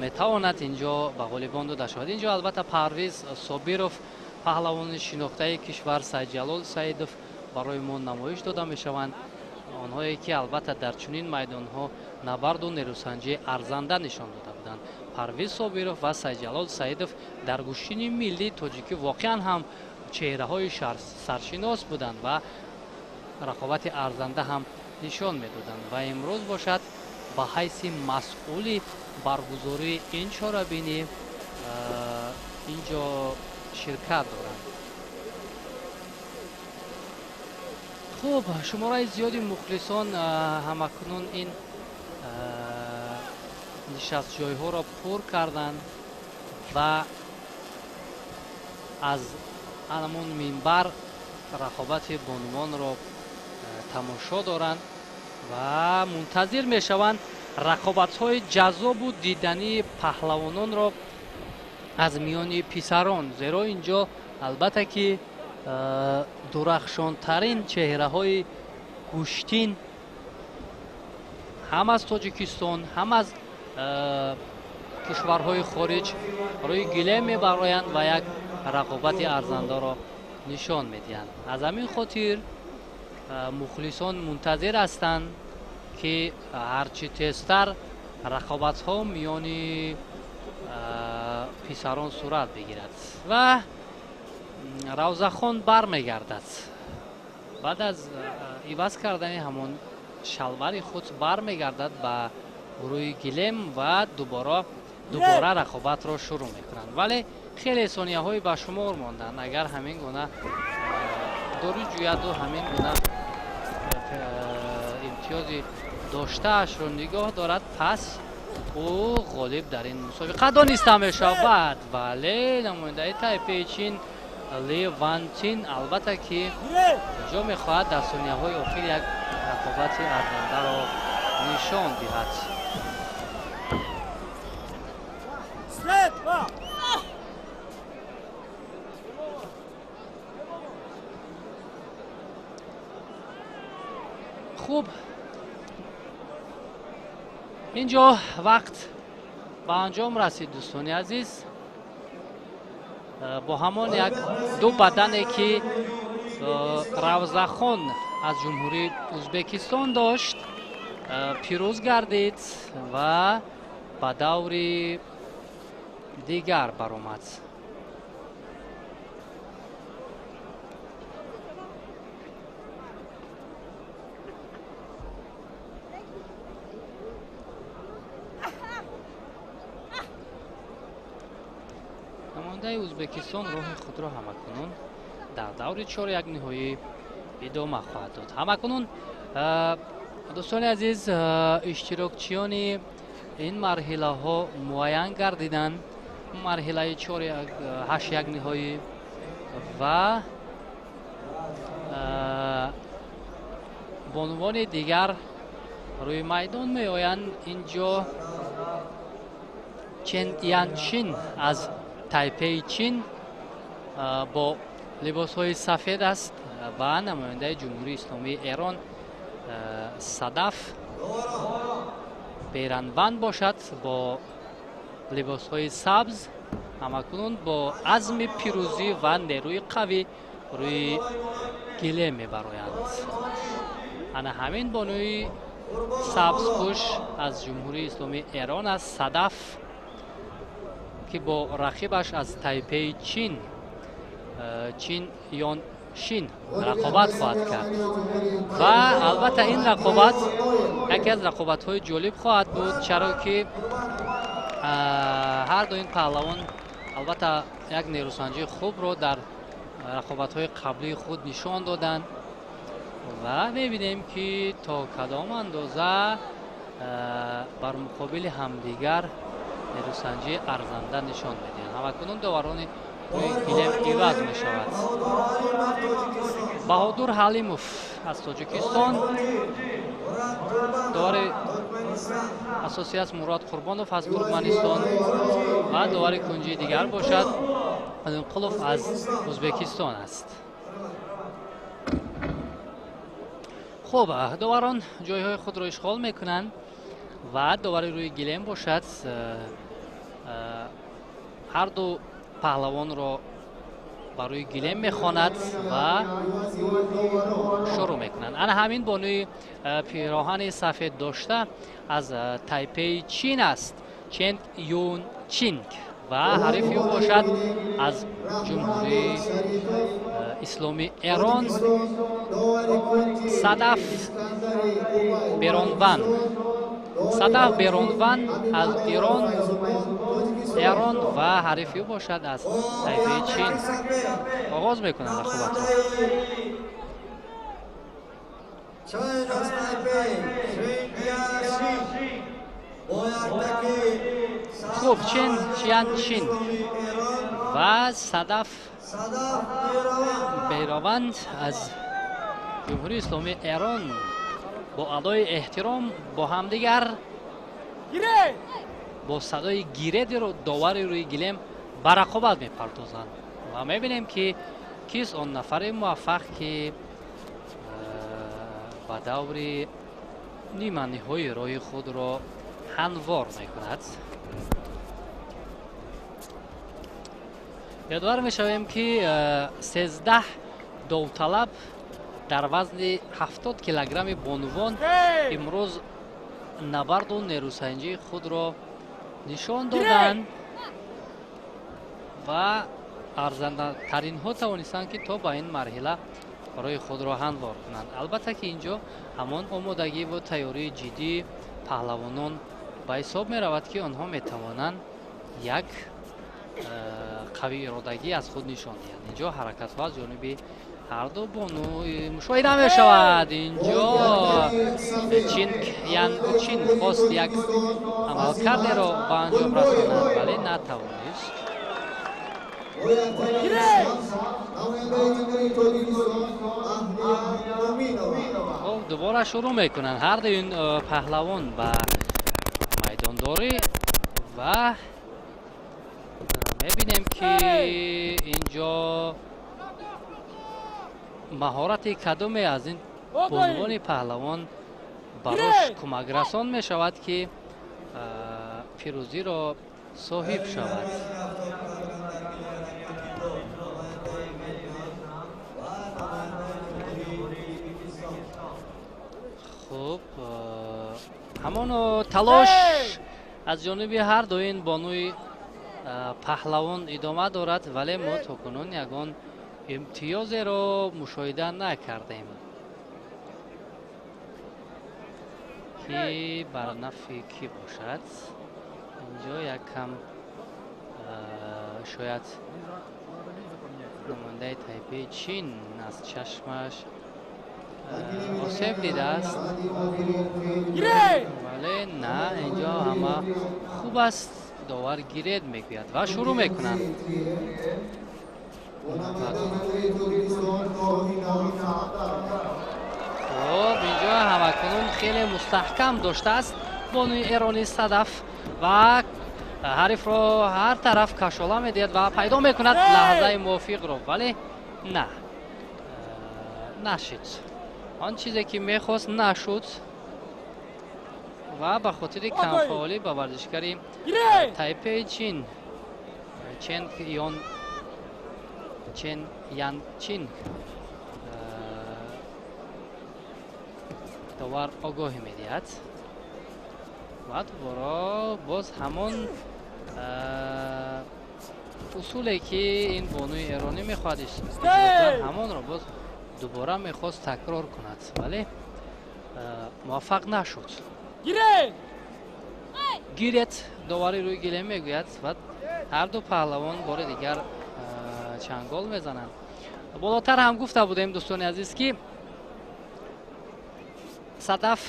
метавонад инҷо ба ғолибон дода шавад. Инҷо албатта Парвиз Собиров, паҳлавони шинохтаи кишвар, Сайдҷалол Саидов барои мо намоиш дода мешаванд. Онҳое ки албатта дар чунин майдонҳо набарду нерӯсанҷии арзанда нишон дода буданд. Парвиз Собиров ва Сайдҷалол Саидов дар гӯштини миллии тоҷикӣ воқеан ҳам чеҳраҳои саршинос буданд ва рақобати арзанда ҳам нишон медоданд. Ва имрӯз бошад ба ҳайси масъули баргузории ин чорабинӣ инҷо ширкат доранд. Хуб, шумораи зиёди мухлисон ҳамакунун ин нишастҷойҳоро пур карданд ва аз ҳамон минбар рақобати бонувонро тамошо доранд ва мунтазир мешаванд рақобатҳои ҷаззобу дидании паҳлавононро аз миёни писарон, зеро инҷо албатта ки дурахшонтарин чеҳраҳои гӯштин ҳам аз Тоҷикистон, ҳам аз кишварҳои хориҷ рӯи гилем мебароянд ва як рақобати арзандаро нишон медиҳанд. Аз ҳамин хотир мухлисон мунтазир ҳастанд, ки ҳарчи тезтар рақобатҳо миёни писарон сурат бигирад. Ва Равзахон бармегардад. Баъд аз иваз кардани ҳамон шалвари худ бармегардад ба рӯи гилем ва дубора рақобатро шурӯъ мекунанд. Вале хеле сонияҳои ба шумор монданд. Агар ҳамин гуна дорӣ ҷӯяду ҳамин гуна имтиёзи доштаашро нигоҳ дорад, пас ӯ ғолиб дар ин мусобиқа дониста мешавад. Вале намояндаи Тайпеи Чин Ли Вантин албатта ки ҷо мехоҳад дар сонияҳои охир як рақобати арзандаро нишон диҳад. Хуб, инҷо вақт ба анҷом расид, дӯстони азиз. Бо ҳамон як ду бадане ки Равзахон аз Ҷумҳурии Ӯзбекистон дошт, пирӯз гардид ва ба даври дигар баромад. Намояндаи Ӯзбекистон роҳи худро ҳамакунун дар даври чорякниҳоӣ идома хоҳад дод. Ҳамакунун, дӯстони азиз, иштирокчиёни ин марҳилаҳо муайян гардиданд. Марҳилаи ҳашякниҳоӣ ва бонувони дигар рӯи майдон меоянд. Инҷо Чен Янчин аз Тайпеи Чин бо либосҳои сафед аст ва намояндаи Ҷумҳурии Исломии Эрон Садаф Беранванд бошад бо либосҳои сабз. Ҳамакунун бо азми пирӯзӣ ва нерӯи қавӣ рӯи гилем мебароянд. Ана ҳамин бонуи сабзпӯш аз Ҷумҳурии Исломии Эрон аст, Садаф, ки бо рақибаш аз Тайпеи Чин Чин Ён Шин рақобат хоҳад кард. Ва албатта ин рақобат яке аз рақобатҳои ҷолиб хоҳад буд, чаро ки ҳар ду ин паҳлавон албатта як нерӯсанҷии хубро дар рақобатҳои қаблии худ нишон доданд ва мебинем, ки то кадом андоза бар муқобили ҳамдигар нерӯсанҷии арзанда нишон медиҳанд. Ҳамакунун доварони рӯи гилем иваз мешавад. Баҳодур Ҳалимов аз Тоҷикистон, довари асосӣ аст Мурод Қурбонов аз Туркманистон ва довари кунҷии дигар бошад Алимқулов аз Ӯзбекистон аст. Хуб, доварон ҷойҳои худро ишғол мекунанд ва довари рӯи гилем бошад ҳар ду паҳлавонро ба рӯи гилем мехонад ва шурӯъ мекунанд. Ана ҳамин бонуи пироҳани сафед дошта аз Тайпеи Чин аст, Чен Юн Чинг, ва ҳарифи ӯ бошад аз Ҷумҳурии Исломии Эрон Садаф Беронван. Садаф Беронван аз Эрон ва ҳарифи ӯ бошад аз Тайпеи Чин. Оғоз мекунанд рақобатро. Хуб, Чен Чиян Чин ва Садаф Берованд аз Ҷумҳурии Исломии Эрон бо адои эҳтиром бо ҳамдигар бо садои гиреди довари рӯи гилем ба рақобат мепартозанд ва мебинем, ки кист он нафари муваффақ, ки ба даври ниманиҳои роҳи худро ҳамвор мекунад. Ёдовар мешавем, ки 13 довталаб дар вазни 70 килограмми бонувон имрӯз набарду нерӯсанҷии худро нишон доданд ва арзандатаринҳо тавонистанд, ки то ба ин марҳила роҳи худро ҳамвор кунанд. Албатта, ки инҷо ҳамон омодагӣ ва тайёрии ҷиддии паҳлавонон ба ҳисоб меравад, ки онҳо метавонанд як қавӣ иродагӣ аз худ нишон диҳанд. Инҷо ҳаракатҳо аз ҷониби ҳарду бону мушоҳида мешавад. Инҷо Чинг Янг Чин хост як амалкардеро ба анҷом расонад, вале натавонист. Хуб, дубора шурӯъ мекунанд ҳарду ин паҳлавон ба майдондорӣ ва мебинем, ки инҷо маҳорати кадоме аз ин бонувони паҳлавон барош кӯмакрасон мешавад, ки пирӯзиро соҳиб шавад. Хуб, ҳамоно талош аз ҷониби ҳар ду ин бонуи паҳлавон идома дорад, вале мо то кунун ягон имтиёзеро мушоҳида накардем, ки бар нафъи кӣ бошад. Инҷо як кам шояд намояндаи Тайпеи Чин аз чашмаш осеб дидааст, вале на, инҷо ҳама хуб аст. Довар гиред мегӯяд ва шурӯъ мекунанд. Хуб, инҷо ҳамакунун хеле мустаҳкам доштааст бонуи эронӣ Садаф ва ҳарифро ҳар тараф кашола медиҳад ва пайдо мекунад лаҳзаи мувофиқро, вале на, нашид. Он чизе ки мехост, нашуд ва ба хотири камфаъолӣ ба варзишгари Тайпеи Чин Чен Йон Чен Ян Чин довар огоҳӣ медиҳад ва дубора боз ҳамон усуле, ки ин бонуи эронӣ мехоҳад иҷро, ҳамонро боз дубора мехост такрор кунад, вале муваффақ нашуд. Гирет, довари рӯи гилем мегӯяд ва ҳарду паҳлавон бори дигар чангол мезананд. Болотар ҳам гуфта будем, дӯстони азиз, ки Садаф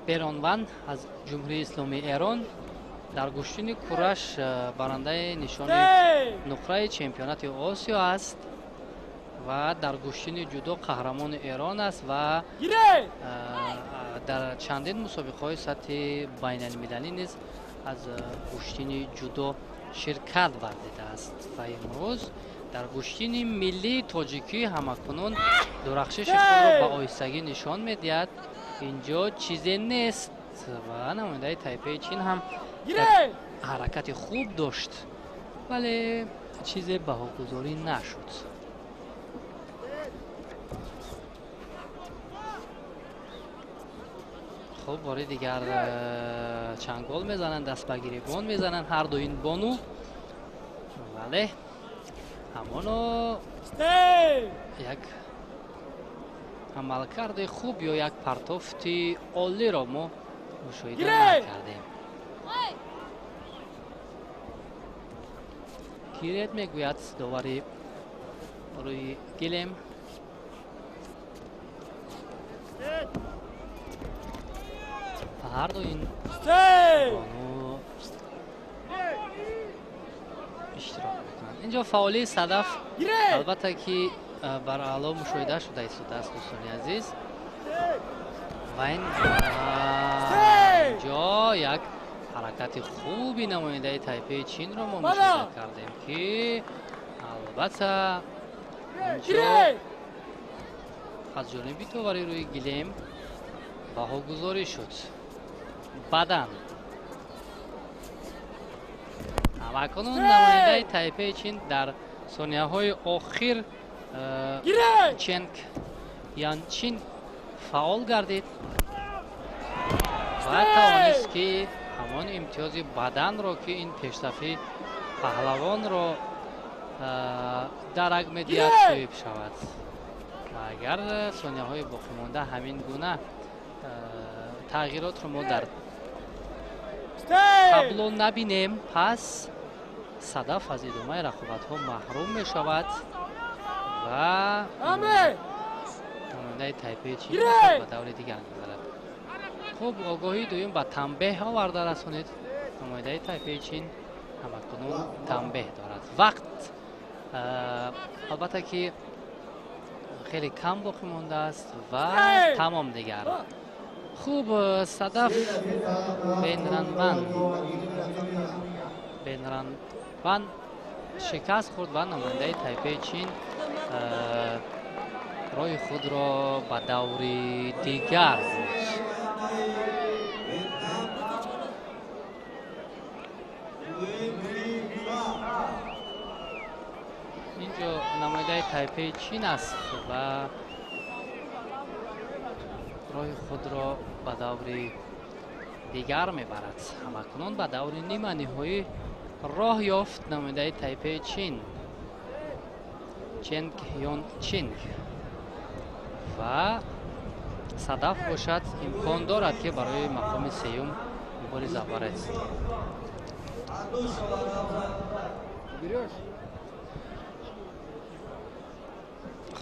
Беронванд аз Ҷумҳурии Исломии Эрон дар гӯштини кураш барандаи нишони нуқраи чемпионати Осиё аст ва дар гӯштини ҷудо қаҳрамони Эрон аст ва дар чандин мусобиқаҳои сатҳи байналмилалӣ низ аз гӯштини ҷудо ширкат варзидааст ва имрӯз дар гӯштини миллии тоҷикӣ ҳамакунун дурахшиши худро ба оҳистагӣ нишон медиҳад. Инҷо чизе нест ва намояндаи Тайпеи Чин ҳам ҳаракати хуб дошт, вале чизе баҳогузорӣ нашуд. Хуб, бори дигар чангол мезананд, даст ба гиребон мезананд ҳарду ин бону, вале ҳамоно як амалкарди хуб ё як партофти олиро мо мушоҳида накардем. Гиред, мегӯяд довари рӯи гилем. Ҳарду ин бону иштирок мекунанд. Инҷо фаъолии Садаф, албатта, ки бар аъло мушоҳида шуда истодааст, дӯстони азиз, ва ин инҷо як ҳаракати хуби намояндаи Тайпеи Чинро мо мушоҳида кардем, ки албатта инҷо аз ҷониби довари рӯи гилем Баҳогузорӣ шуд. Бадан. Ҳамакунун намояндаи Тайпеи Чин дар сонияҳои охир Ченг Янчин фаъол гардид ва тавонист, ки ҳамон имтиёзи баданро, ки ин пешсафи паҳлавонро дарак медиҳад, соҳиб шавад. Ва агар сонияҳои боқимонда ҳамин гуна тағйиротро мо дар табло набинем, пас Садаф аз идомаи рақобатҳо маҳрум мешавад ва намояндаи Тайпеи Чин ба даври дигар мегузарад. Хуб, огоҳии дуюм ба танбеҳ оварда расонид. Намояндаи Тайпеи Чин ҳамакунун танбеҳ дорад. Вақт албатта ки хеле кам боқӣ мондааст ва тамом дигар. Хуб, Садаф Бенранван шикаст хӯрд ва намояндаи Тайпеи Чин роҳи худро ба даври дигар бурд. Инҷо намояндаи Тайпеи Чин аст ва роҳи худро ба даври дигар мебарад. Ҳамакунун ба даври ниманиҳоӣ роҳ ёфт намояндаи Тайпеи Чин Ченг Ён Чинг ва Садаф бошад, имкон дорад, ки барои мақоми сеюм мубориза барад.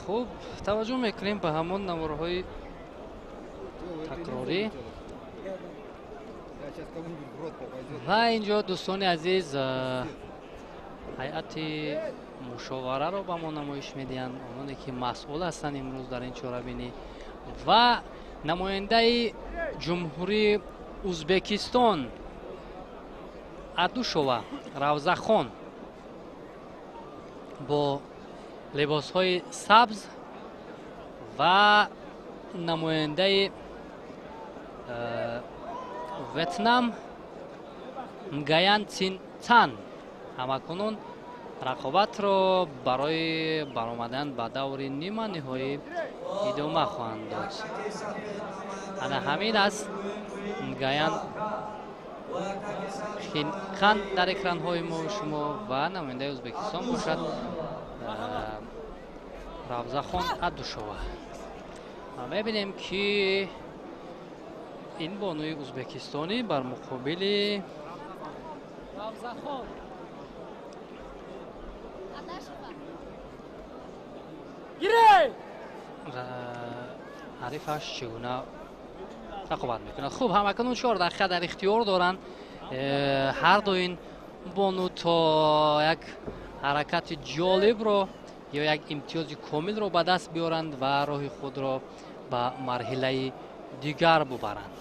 Хуб, таваҷҷӯҳ мекунем ба ҳамон наворҳои такрорӣ. Ва инҷо, дӯстони азиз, ҳайати мушовараро ба мо намоиш медиҳанд, ононе ки масъул ҳастанд имрӯз дар ин чорабинӣ, ва намояндаи Ҷумҳурии Узбекистон Адушова Равзахон бо либосҳои сабз ва намояндаи Ветнам Нгаян Цин Цан ҳамакунун рақобатро барои баромадан ба даври ниманиҳоӣ идома хоҳанд дод. Ана ҳамин аст Нгаян Хинхан дар экранҳои мо шумо ва намояндаи Ӯзбекистон бошад Равзахон Адушова. Мебинем, ки ин бонуи ӯзбекистонӣ бар муқобили Равзахон ҳарифаш чӣ гуна рақобат мекунад. Хуб, ҳамакунун 4 дақиқа дар ихтиёр доранд ҳар ду ин бону то як ҳаракати ҷолибро ё як имтиёзи комилро ба даст биёранд ва роҳи худро ба марҳилаи дигар бубаранд.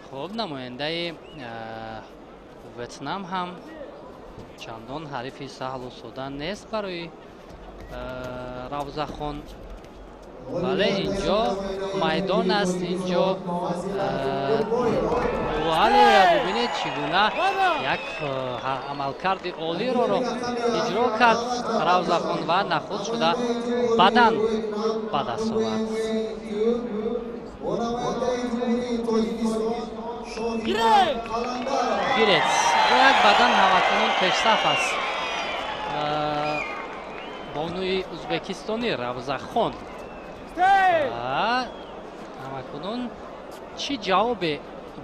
Хуб, намояндаи Ветнам ҳам чандон ҳарифи саҳлу сода нест барои Равзахон, вале инҷо майдон аст, инҷо вале бубинед, чӣ гуна як амалкарди олиро иҷро кард Равзахон ва нахуст шуда бадан ба даст овард. Гиред, бо як бадан ҳамакунун пешсаф аст бонуи ӯзбекистонӣ Равзахон. Ҳамакунун чӣ ҷавобе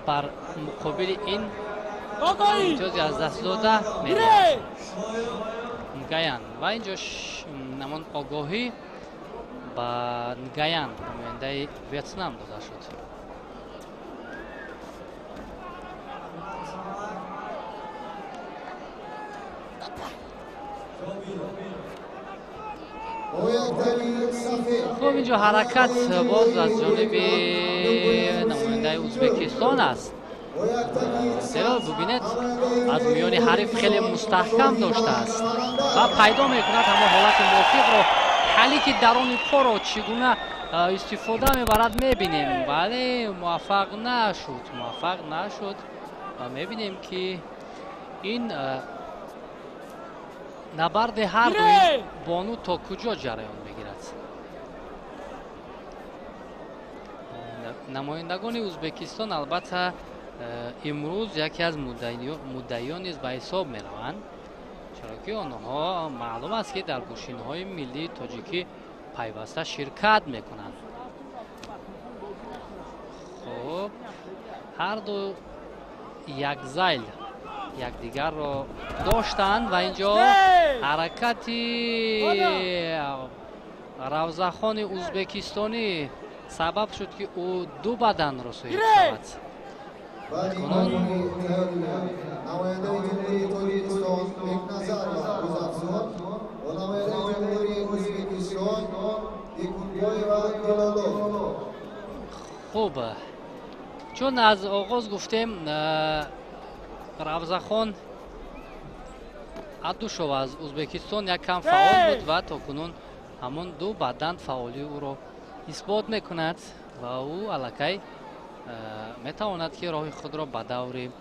бар муқобили ин имтиёзи аз даст дода медиҳад Нгаян? Ва инҷо ҳамон огоҳӣ ба Нгаян, намояндаи Ветнам, дода шуд. Хуб, инҷо ҳаракат боз аз ҷониби намояндаи Ӯзбекистон аст, зеро бубинед, аз миёни ҳариф хеле мустаҳкам доштааст ва пайдо мекунад ҳамон ҳолати мувофиқро, ҳалики даруни поро чӣ гуна истифода мебарад, мебинем, вале муваффақ нашуд, муваффақ нашуд. Ва мебинем, ки ин набарди ҳар дуи бону то куҷо ҷараён мегирад. Намояндагони Ӯзбекистон албатта имрӯз яке аз муддаиён низ ба ҳисоб мераванд, чаро ки онҳо маълум аст, ки дар гӯшинҳои миллии тоҷикӣ пайваста ширкат мекунанд. Хуб, ҳарду якзайл якдигарро доштанд ва инҷо ҳаракати Равзахони ӯзбекистонӣ сабаб шуд, ки ӯ ду баданро соҳиб шавад. Намояндаи Ҷумҳурии Тоҷикистон Бекназарова Рӯзафзун ва намояндаи Ҷумҳурии Ӯзбекистон Бекунбоева Дилоло. Хуб, чун аз оғоз гуфтем, Равзахон Адушова аз Ӯзбекистон як кам фаъол буд ва то кунун ҳамон ду бадан фаъолии ӯро исбот мекунад ва ӯ аллакай метавонад, ки роҳи худро ба даври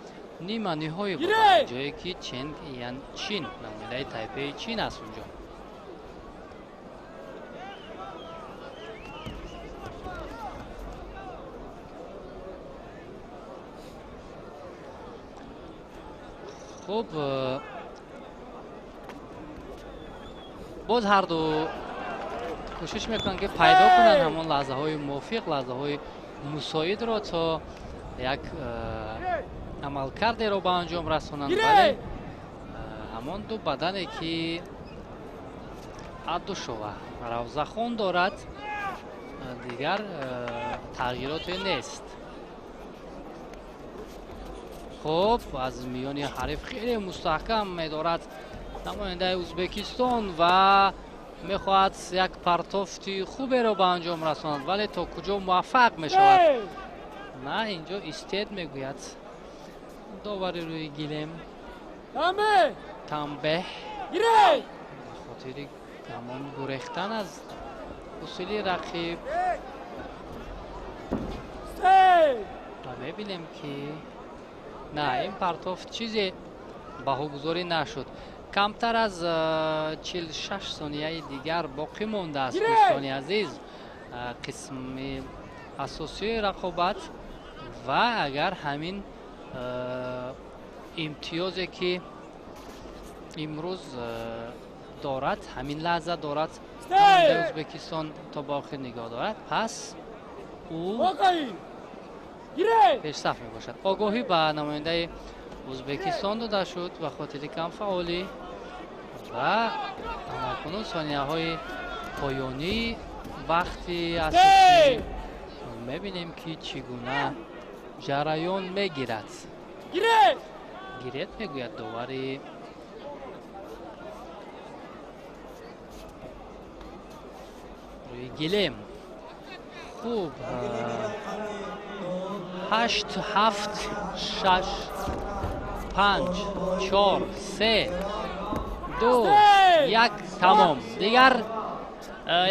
ниманиҳоӣ бурад, ҷое ки Ченг Ян Чин, намояндаи Тайпеи Чин аст унҷо. Хуб, боз ҳарду кӯшиш мекунанд, ки пайдо кунанд ҳамон лаҳзаҳои мувофиқ, лаҳзаҳои мусоидро, то як амалкардеро ба анҷом расонанд, вале ҳамон ду бадане, ки Адушова Равзахон дорад, дигар тағйироте нест. Хуб, аз миёни ҳариф хеле мустаҳкам медорад намояндаи Ӯзбекистон ва мехоҳад як партофти хуберо ба анҷом расонад, вале то куҷо муваффақ мешавад? На, инҷо истед, мегӯяд довари рӯи гилем. Танбеҳ ба хотири ҳамон гурехтан аз усули рақиб. Ва мебинем, ки на, ин партофт чизе баҳогузорӣ нашуд. Камтар аз 46 сонияи дигар боқӣ мондааст, дӯстони азиз, қисми асосии рақобат. Ва агар ҳамин имтиёзе, ки имрӯз дорад, ҳамин лаҳза дорад намояндаи Ӯзбекистон, то ба охир нигоҳ дорад, пас ӯ пешсаф мебошад. Огоҳӣ ба намояндаи Ӯзбекистон дода шуд ба хотири камфаъолӣ ва ҳамакунун сонияҳои поёнии вақти асосӣ мебинем, ки чӣ гуна ҷараён мегирад. Гиред, мегӯяд довари рӯи гилем. Хуб, 8, 7, 6, 5, 4, 3, 2, 1, тамом. Дигар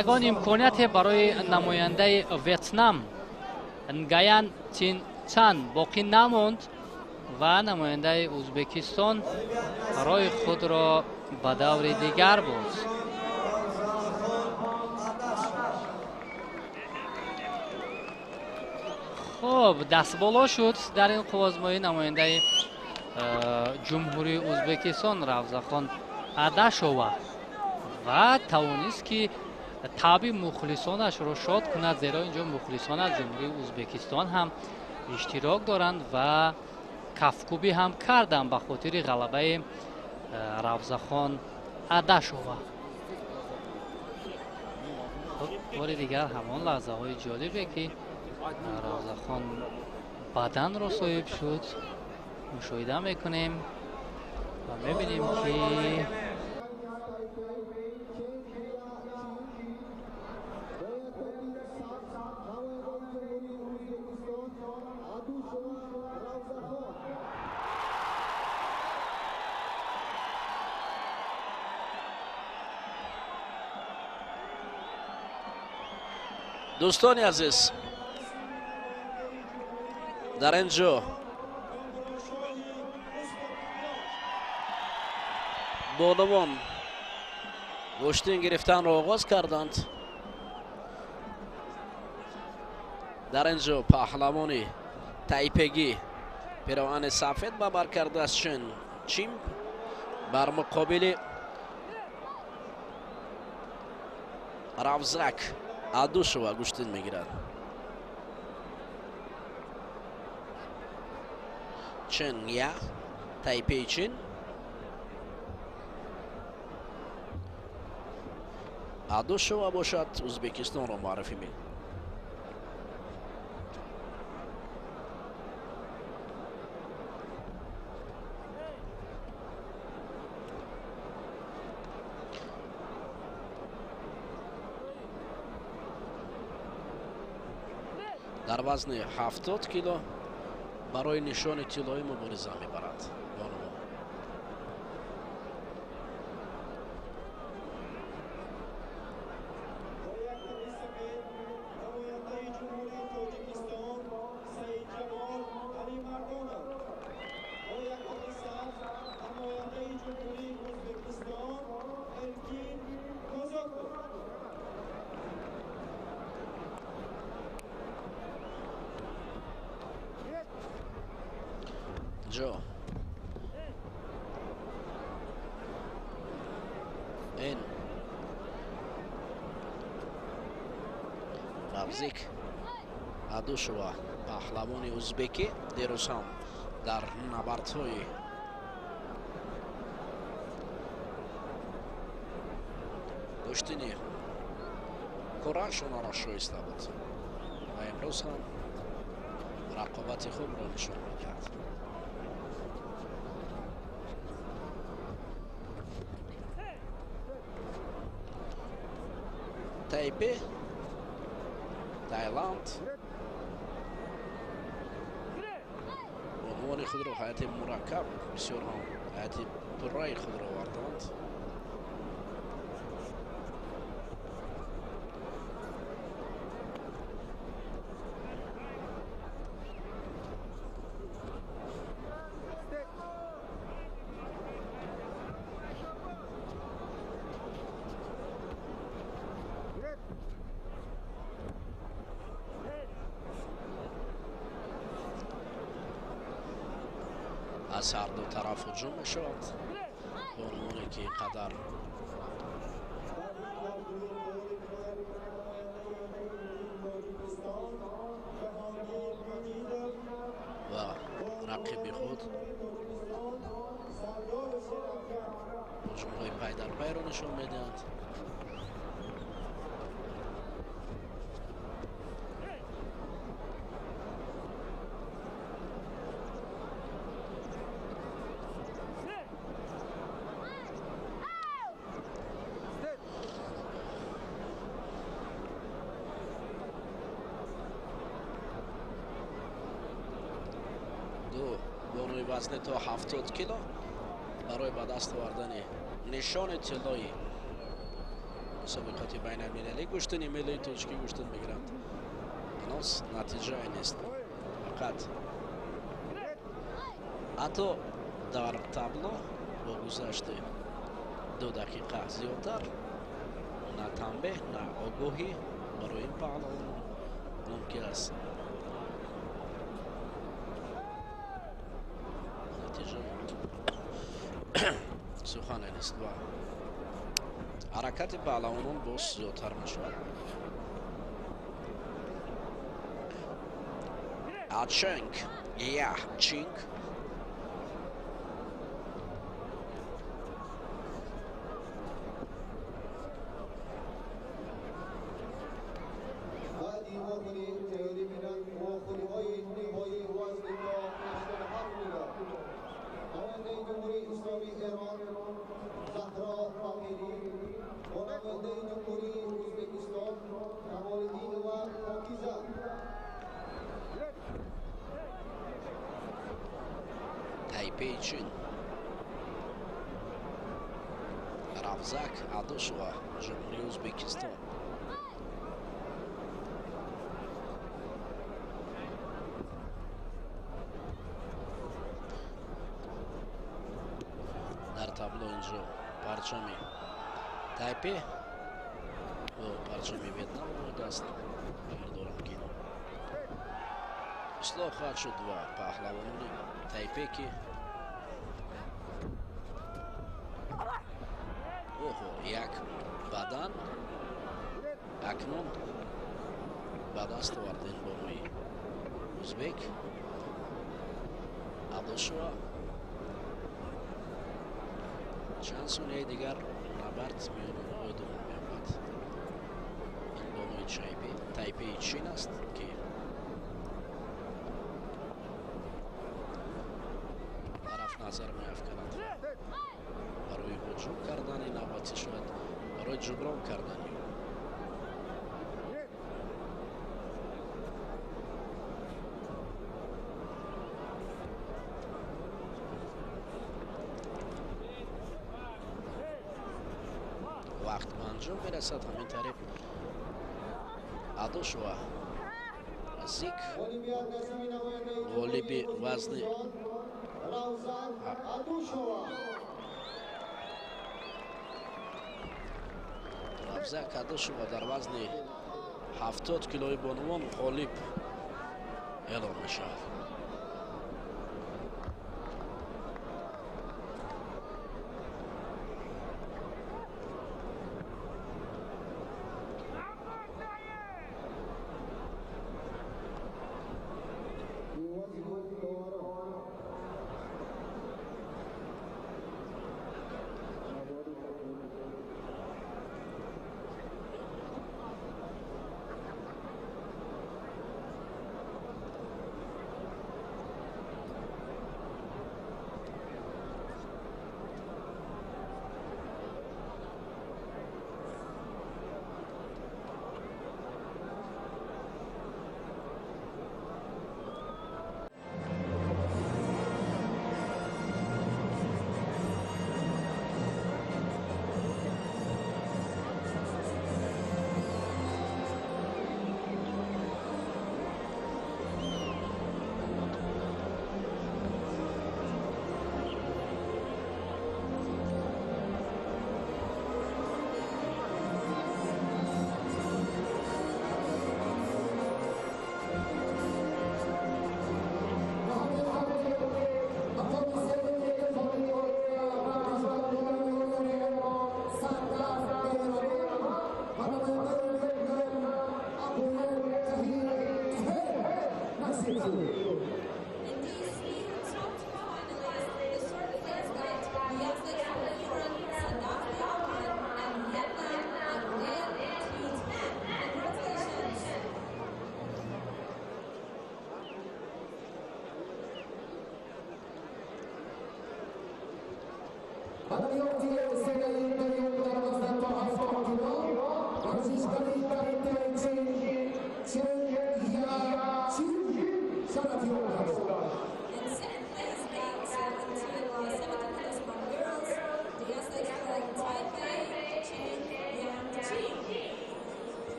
ягон имконияте барои намояндаи Ветнам Нгаян Тин Чан боқӣ намонд ва намояндаи Ӯзбекистон роҳи худро ба даври дигар бурд. Хуб, дастболо шуд дар ин қуввозмоӣ намояндаи Ҷумҳурии Ӯзбекистон Равзахон Адашова ва тавонист, ки таби мухлисонашро шод кунад, зеро инҷо мухлисон аз Ҷумҳурии Ӯзбекистон ҳам иштирок доранд ва кафкӯбӣ ҳам карданд ба хотири ғалабаи Равзахон Адашова. Бори дигар ҳамон лаҳзаҳои ҷолибе, ки Равзахон баданро соҳиб шуд, мушоҳида мекунем ва мебинем, ки Дӯстони азиз, дар ин ҷо бонувон гӯштин гирифтанро оғоз карданд. Дар ин ҷо паҳлавони тайпегӣ пироҳани сафед ба бар кардааст, Чен Чимп, бар муқобили Равзак Адушева гӯштин мегирад. Чен Я, Тайпей Чин. Адушева бошад, Ӯзбекистонро муаррифӣ мекунад. Дар вазни 70 кило барои нишони тиллоӣ мубориза мебарад бонувон. Ҷо ин Равзик Адушева, паҳлавони ӯзбекӣ, дирӯз ҳам дар набардҳои гӯштини кураш онро шоиста буд ва имрӯз ҳам рақобати хубро нишон медиҳад. Тайпе, Таиланд, бонувони худро ҳайати мураккаб, бисёр ҳам ҳайати пурраи худро оварданд. Аз ҳар ду тараф ҳуҷум мешавад. Бонувоне ки қадар ва рақиби худ ҳуҷумҳои пайдарпайро нишон медиҳанд. Бонуи вазни то 70 кило барои ба даст овардани нишони тиллои мусобиқоти байналмилалӣ гӯштини миллии тоҷикӣ гӯштин мегиранд. Ҳанӯз натиҷае нест, фақат ҳатто дар табло бо гузашти 2 дақиқа зиёдтар на танбеҳ, на огоҳӣ барои ин паҳлавонон мумкин аст. Сухане нест ва ҳаракати паҳлавонон боз зиёдтар мешавад. Аченг Я Чинг Тайпей Чин, Равзак Адушева, Ҷумҳурии Ӯзбекистон. табло инҷо парчами Тайпе ва парчами Вьетнам омадааст. Бовар дорам, ки ислоҳ хоҳад шуд ва паҳлавонони Тайпе, ки оҳо, як бадан акнун ба даст овардем бонуи узбек Адошова. Чанд сонияи дигар набард миёни онҳо идома меёбад. Ин бонуи Тайпеи Чин аст, ки тараф назар меафканад барои ҳуҷум кардани навбатӣ, шояд барои ҷуброн кардани ӯ. Вақт ба анҷом мерасад. Ҳамин тариқ Адошова Зик ғолиби вазни Равзак Адошова дар вазни 70 килои бонувон ғолиб эълон мешавад.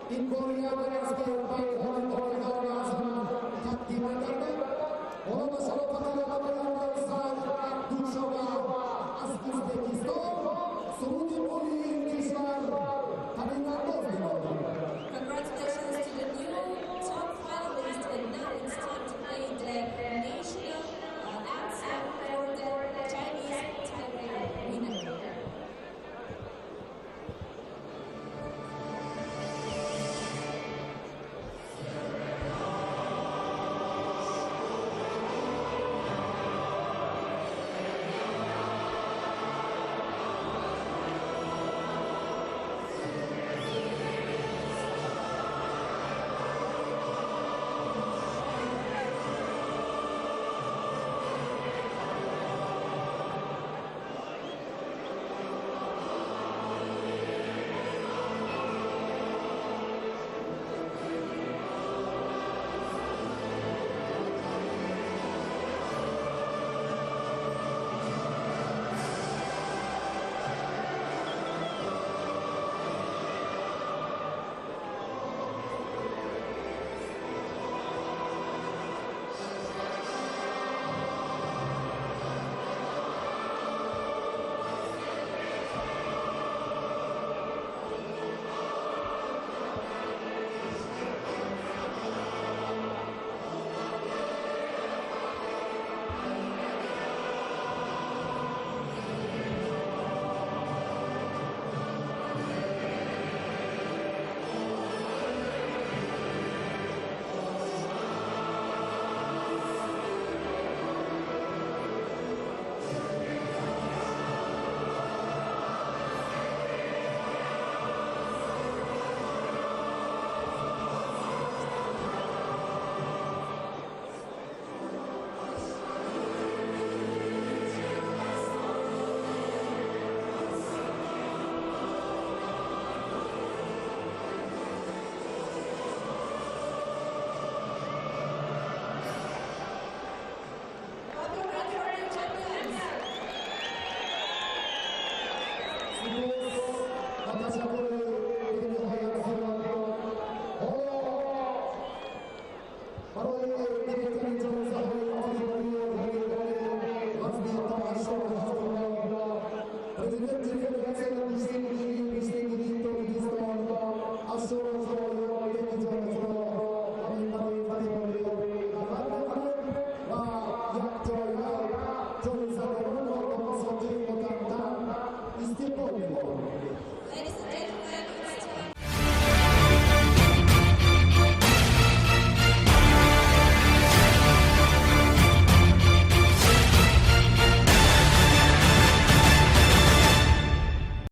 Имконият аст ки.